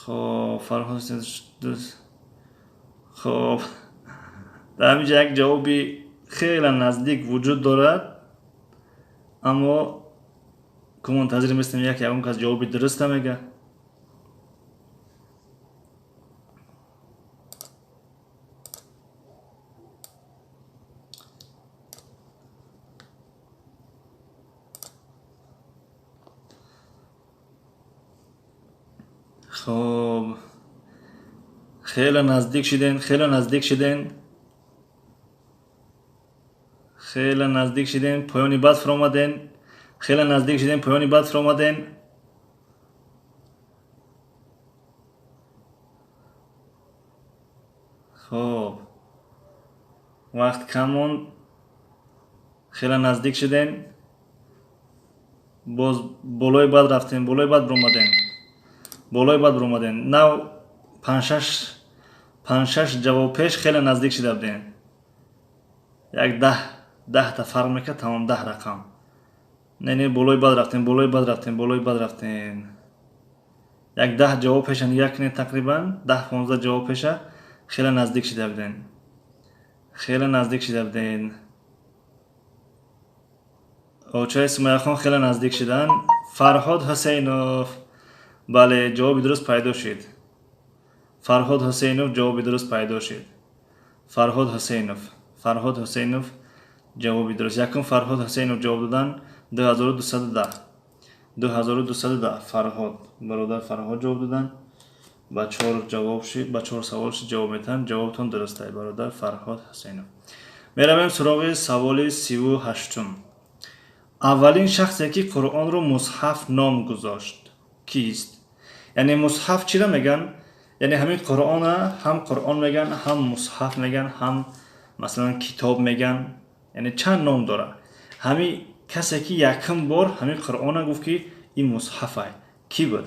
Хоб, Фарҳод, хоб, дар ҳамин ҷо як ҷавоби хеле наздик вуҷуд дорад, аммо ку мунтазир местем, як ягон кас ҷавоби дуруста мега. Хоб, хеле наздик шиден, хеле наздик шиден, хеле наздик шиден, поёни бад фуромаден, хеле наздик шиден, поёни бад фуромаден. Хоб, вақт кам монд, хеле наздик шиден, боз болои бад рафтем, болои бад буромадем, болои бад буромадем. Нав панҷ-шаш ҷавоб пеш хеле наздик шида будем. Як 10-та фарқ мекард, тамом, 10 рақам. Не, не, болои бад рафтем, болои бад рафтем, болои бад рафтем. Як 10 ҷавоб пеша нигоҳ кунед, тақрибан 10-15 ҷавоб пеша хеле наздик шида будем, хеле наздик шида будем. Очаи Сумайяхон хеле наздик шиданд. Фарҳод Ҳусейнов, бале, ҷавоби дуруст пайдо шуд. Фарҳод Ҳусейнов, ҷавоби дуруст пайдо шуд. Фарҳод Ҳусейнов, Фарҳод Ҳусейнов, ҷавоби дуруст. Якум Фарҳод Ҳусейнов ҷавоб доданд, 2210, 2210. Фарҳод, бародар Фарҳод ҷавоб доданд. Ба 4 ҷавоб шуд, ба 4 савол шуд ҷавоб метаҳанд. Ҷавобтон дуруст ай, бародар Фарҳод Ҳусейнов. Меравем суроғи саволи 38-ум. Аввалин шахсе, ки Қуръонро мусҳаф ном гузошт, кист? Яъне мусҳаф чиро меган? Яъне ҳамин Қуръона ҳам Қуръон меган, ҳам мусҳаф меган, ҳам масалан китоб меган. Яъне чанд ном дорад. Ҳамин касе, ки якум бор ҳамин Қуръона гуфт, ки ин мусҳаф ай, кӣ буд?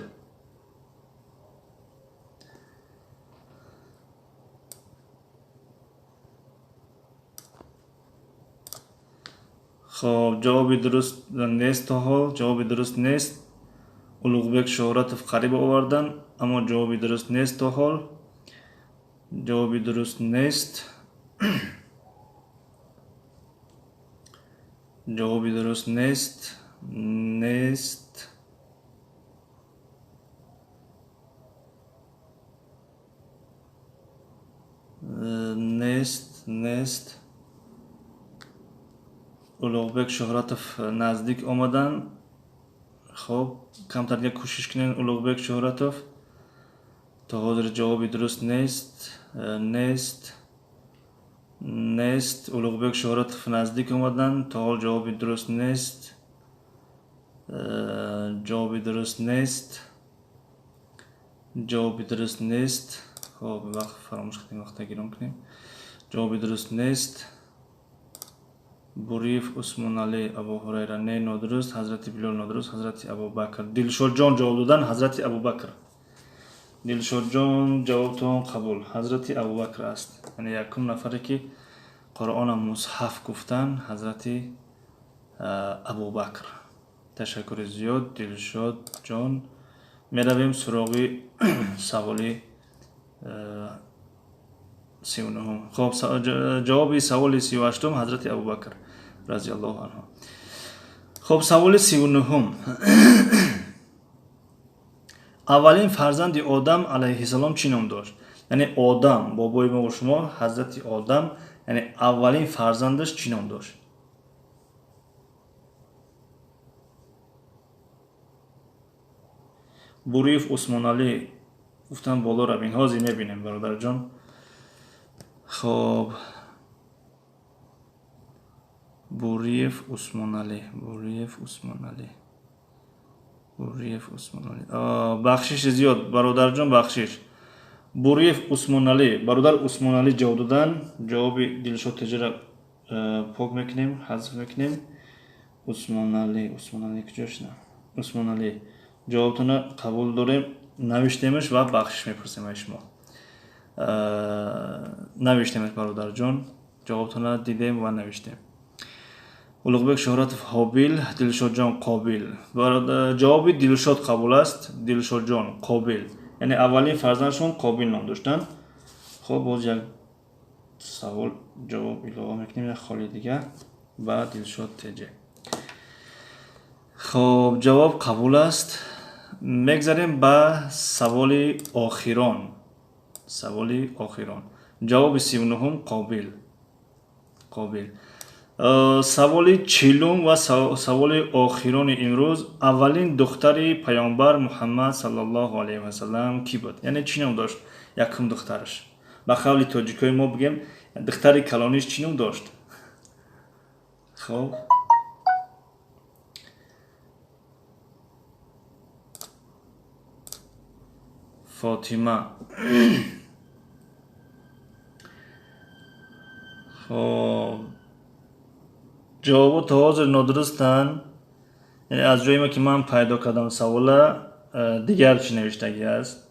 Хоб, ҷавоби дуруст нест то ҳол, ҷавоби дуруст нест. Улуғбек Шӯҳратов қариб овардан, аммо ҷавоби дуруст нест то ҳол, ҷавоби дуруст нест. Ҷавоби дуруст нест, нест. Нест, нест. Улуғбек Шуҳратов наздик омаданд. Хоб, камтар дига кӯшиш кунед, Улуғбек Шуҳратов. То ҳозир ҷавоби дуруст нест, нест, нест. Улуғбек Шуҳратов наздик омаданд, то ҳол ҷавоби дуруст нест, ҷавоби дуруст нест, ҷавоби дуруст нест. Хоб, вақт фаромӯш кардем, вақта гирон кунем. Ҷавоби дуруст нест. Буриев Усмоналӣ, Абу Ҳурайра, не, нодуруст. Ҳазрати Билол нодуруст. Ҳазрати Абубакр. Дилшодҷон ҷавоб додан, Ҳазрати Абубакр. Дилшодҷон, ҷавобтон қабул. Ҳазрати Абубакр аст. Яъне якум нафаре ки Қуръона мусҳаф гуфтан, Ҳазрати Абубакр. Ташаккури зиёд, Дилшодҷон. Меравем суроғи саволи 39-ум. Хоб, ҷавоби саволи 38-ум Ҳазрати Абубакр разияллоҳу анҳу. Хоб, саволи 39-ум. Аввалин фарзанди Одам алайҳиссалом чӣ ном дошт? Яъне Одам, бобои мо ва шумо, Ҳазрати Одам, яъне аввалин фарзандаш чӣ ном дошт? Буриев Усмоналӣ гуфтам боло равин, ҳозир мебинем, бародарҷон. Хоб, Буриев Усмоналӣ, Буриев Усмоналӣ, Буриев Усмоналӣ. Бахшиши зиёд, бародарҷон, бахшиш. Буриев Усмоналӣ, бародар Усмоналӣ ҷавоб додан. Ҷавоби Дилшод Теҷара пок мекунем, ҳазф мекунем. Усмоналӣ, Усмоналӣ куҷо шуда? Усмоналӣ, ҷавобтонро қабул дорем, навиштемаш ва бахшиш мепурсем аз шумо. Навиштемаш, бародарҷон, ҷавобтонро дидем ва навиштем. Улуғбек Шуҳратов Ҳобил, Дилшодҷон Қобил. Ҷавоби Дилшод қабул аст. Дилшодҷон Қобил. Яъне аввалин фарзандшон Қобил ном доштанд. Хоб, боз як савол ҷавоб илова мекунем, як холи дига ба Дилшод Теҷе. Хоб, ҷавоб қабул аст. Мегзарем ба саволи охирон. Саволи охирон. Ҷавоби 39-ум Қобил. Қобил. Саволи 40-ум ва саволи охирони имрӯз. Аввалин духтари паёмбар Муҳаммад саллаллоҳу алайҳи васаллам кӣ буд? Яъне чӣ ном дошт якум духтараш? Ба қавли тоҷикои мо бигем, духтари калониш чӣ ном дошт? Хоб, Фотима. Хоб, ҷавобо то ҳозир нодурустанд. Яъне аз ҷоиме ки ман пайдо кардам савола, дигар чӣ навиштагӣ аст.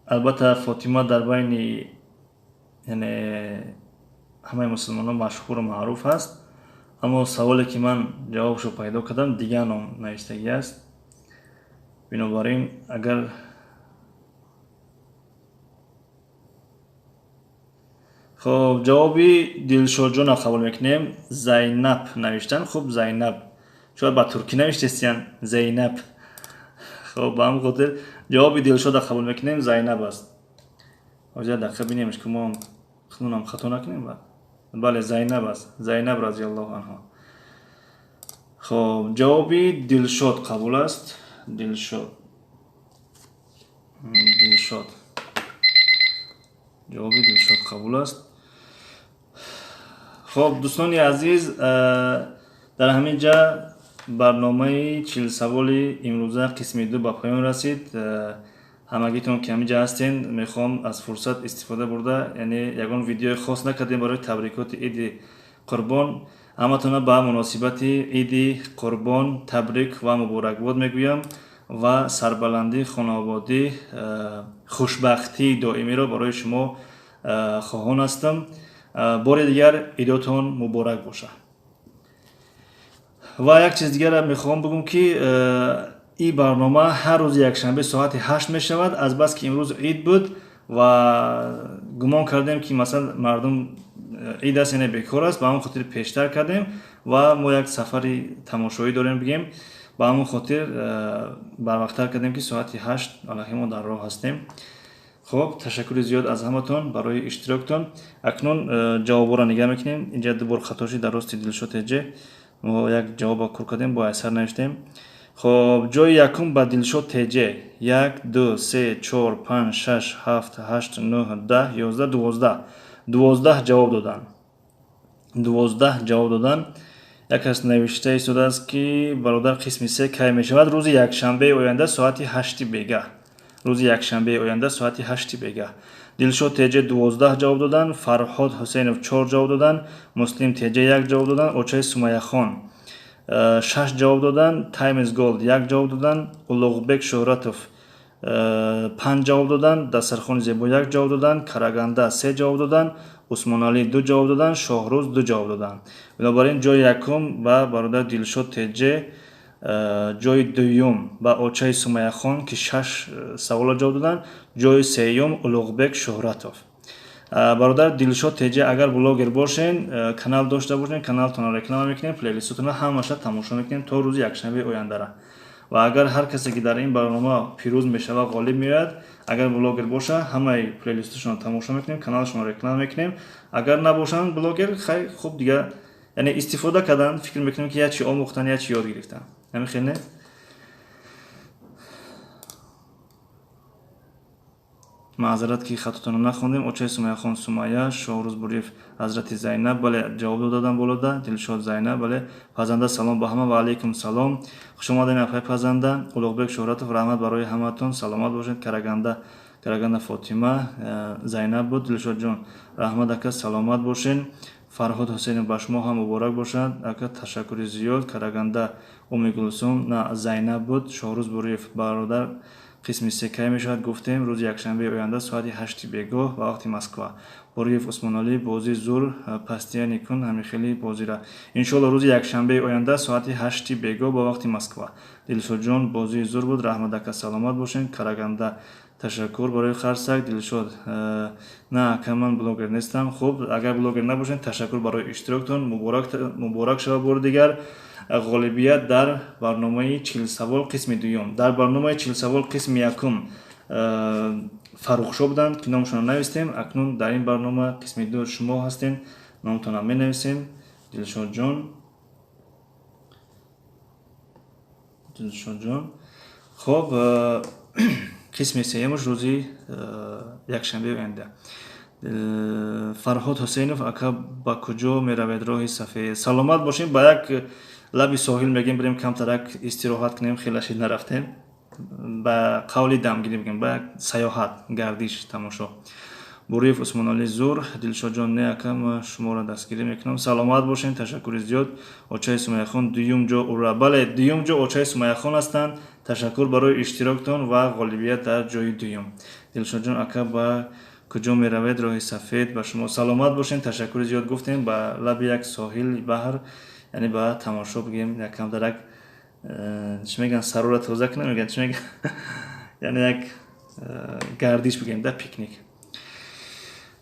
Албатта, Фотима дар байни, яъне ҳамаи мусулмонон машҳуру маъруф аст, аммо саволе ки ман ҷавобшо пайдо кардам, дигар ном навиштагӣ аст. Бинобар ин агар хоб, ҷавоби Дилшодҷонро қабул мекунем. Зайнаб навиштан. Хуб, Зайнаб шояд ба туркӣ навиштестиян, Зайнаб. Хоб, ба ҳамин хотир ҷавоби Дилшодро қабул мекунем, Зайнаб аст. Ҳозир як дақиқа бинемш, ки мо худмонам хато накунем. Бале, Зайнаб аст, Зайнаб разияллоҳу анҳо. Хоб, ҷавоби Дилшод қабул аст. Дилшод, Дилшод, ҷавоби Дилшод қабул аст. Хоб, дӯстони азиз, дар ҳамин ҷа барномаи 40 саволи имрӯза қисми 2 ба поён расид. Ҳамагитон ки ҳамин ҷа ҳастен, мехоҳам аз фурсат истифода бурда, яъне ягон видеои хос накардем барои табрикоти Иди Қурбон, ҳаматона ба муносибати Иди Қурбон табрик ва муборакбод мегӯям ва сарбаландӣ, хонаободӣ, хушбахтии доимиро барои шумо хоҳон ҳастам. Бори дигар идотон муборак бошад. Ва як чиз дигарро мехоҳам бигӯм, ки ин барнома ҳар рӯзи якшанбе соати 8 мешавад. Азбаски имрӯз ид буд ва гумон кардем, ки масалан мардум ид аст, яъне бекор аст, ба ҳамон хотир пештар кардем. Ва мо як сафари тамошоӣ дорем бигем. Ба ҳамон хотир барвақттар кардем, ки соати 8 аллакай мо дар роҳ ҳастем. Хуб, ташаккури зиёд аз ҳаматон барои иштироктон. Акнун ҷавобҳоро нигаҳ мекунем. Инҷа ду бор хато шуд дар рости Дилшод ТЖ. Мо як ҷавобро кур кардем, бо айсар навиштем. Хуб, ҷои якум ба Дилшод ТЖ. 1, 2, 3, 4, 5, 6, 7, 8, 9, 10, 11, 12. 12 ҷавоб доданд. 12 ҷавоб доданд. Як кас навишта истодааст, ки бародар, қисми се кай мешавад? Рӯзи якшанбеи оянда соати 8 бегаҳ. Рӯзи якшанбеи оянда соати 8 бегаҳ. Дилшод ТЖ 12 ҷавоб доданд, Фарҳод Ҳусейнов 4 ҷавоб доданд, Муслим ТЖ 1 ҷавоб доданд, Очаи Сумаяхон 6 ҷавоб доданд, Таймс Голд 1 ҷавоб доданд, Улуғбек Шӯҳратов 5 ҷавоб доданд, Дастархони зебо 1 ҷавоб доданд, Караганда 3 ҷавоб доданд, Усмоналӣ 2 ҷавоб доданд, Шоҳрӯз 2 ҷавоб доданд. Бинобар ин ҷои якум ба бародар Дилшод ТЖ, ҷои дуюм ба Очаи Сумаяхон, ки 6 саволро ҷавоб доданд, ҷои сеюм Улуғбек Шӯҳратов. Бародар Дилшод ТЖ, агар блогер бошен, канал дошта бошен, каналтонро реклама мекунем, плейлистотонро ҳамаша тамошо мекунем то рӯзи якшанбеи ояндара. Ва агар ҳар касе ки дар ин барнома пирӯз мешавад, ғолиб меояд, агар блогер боша, ҳамаи плейлисташонро тамошо мекунем, каналашонро реклама мекунем. Агар набошанд блогер, хай, хуб, дига, яъне истифода кардан, фикр мекунем, ки як чи омӯхтан, як чи ёд гирифтан. Ҳамин хел не? Маъзарат, ки хатотонро нахондем. Очаи Сумаяхон, Сумая, Шоҳрӯз Буриев, Ҳазрати Зайнаб, бале, ҷавоб додадам болода. Дилшод, Зайнаб, бале. Пазанда, салом ба ҳама. Ва алайкум салом, хуш омадем, апай Пазанда. Улуғбек Шӯҳратов, раҳмат барои ҳаматон, саломат бошед. Караганда, Караганда Фотима, Зайнаб буд. Дилшодҷон, раҳмат, ака, саломат бошед. Фарҳод Ҳусейнов, ба шумо ҳам муборак бошад, ака, ташаккури зиёд. Караганда, Уми Гулсум, на, Зайнаб буд. Шоҳрӯз Буриев, бародар, қисми се кай мешавад? Гуфтем, рӯзи якшанбеи оянда соати 8 бегоҳ ба вақти Москва. Бориев Усмоналӣ, бозӣ зур, пастияни кун ҳамихели бозира. Иншоалло, рӯзи якшанбеи оянда соати 8 бегоҳ ба вақти Москва. Дилшодҷон, бозии зур буд, раҳмат, ака, саломат бошед. Караганда, ташаккур барои харсак. Дилшод, на, ака, ман блогер нестам. Хуб, агар блогер набошед, ташаккур барои иштироктон. Муборак шавад бори дигар ғолибият дар барномаи 40 савол қисми дуюм. Дар барномаи 40 савол қисми якум Фаррухшо буданд, ки номашонро навистем. Акнун дар ин барнома қисми ду шумо ҳастем, номтонро менависем. Дилшодҷон, Дилшодҷон. Хуб, қисми сеюмаш рӯзи якшанбеи оянда. Фарҳод Ҳусейнов, ака, ба куҷо меравед роҳи сафед? Саломат бошем. Ба як лаби соҳил мегем, бирем, камтарак истироҳат кунем, хеле шид нарафтем. Ба қавли дамгирӣ бигем, ба як саёҳат, гардиш, тамошо. Буриев Усмоналӣ, зур. Дилшодҷон, не, ака, ма шуморо дастгирӣ мекунам, саломат бошем, ташаккури зиёд. Очаи Сумаяхон, дуюм ҷо, ура! Бале, дуюм ҷо Очаи Сумаяхон ҳастанд. Ташаккур барои иштироктон ва ғолибият дар ҷои дуюм. Дилшодҷон, ака, ба куҷо меравед роҳи сафед? Ба шумо саломат бошем, ташаккури зиёд. Гуфтем, ба лаби як соҳили баҳр, яъне ба тамошо бигем, якамдарак чӣ мегӯянд, сарора тоза кунем, мегӯянд, чӣ мегӯянд, яъне як гардиш бигем да, пикник.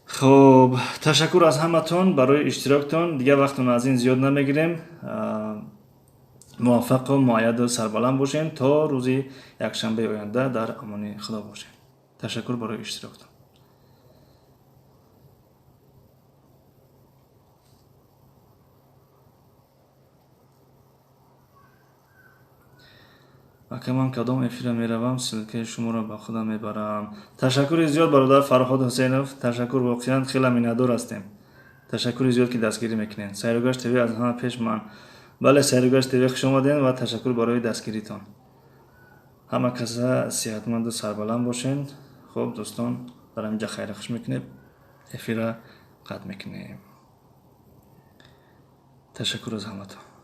Хуб, ташаккур аз ҳаматон барои иштироктон. Дигар вақтон аз ин зиёд намегирем. Муваффақу муайяду сарбаланд бошем. То рӯзи якшанбеи оянда дар амони Худо бошем. Ташаккур барои иштироктон. Ака, ман кадом эфира меравам, ссылкаи шуморо ба худам мебарам. Ташаккури зиёд, бародар Фарҳод Ҳусейнов, ташаккур, воқеан хеле миннатдор ҳастем. Ташаккури зиёд, ки дастгирӣ мекунед. Сайругашт ТВ аз ҳама пеш ман. Бале, Сайругашт ТВ, хуш омадем ва ташаккур барои дастгиритон. Ҳама каса сиҳатманду сарбаланд бошед. Хуб, дӯстон, дар ҳаминҷа хайру хуш мекунем, эфира қатъ мекунем. Ташаккур аз ҳаматон.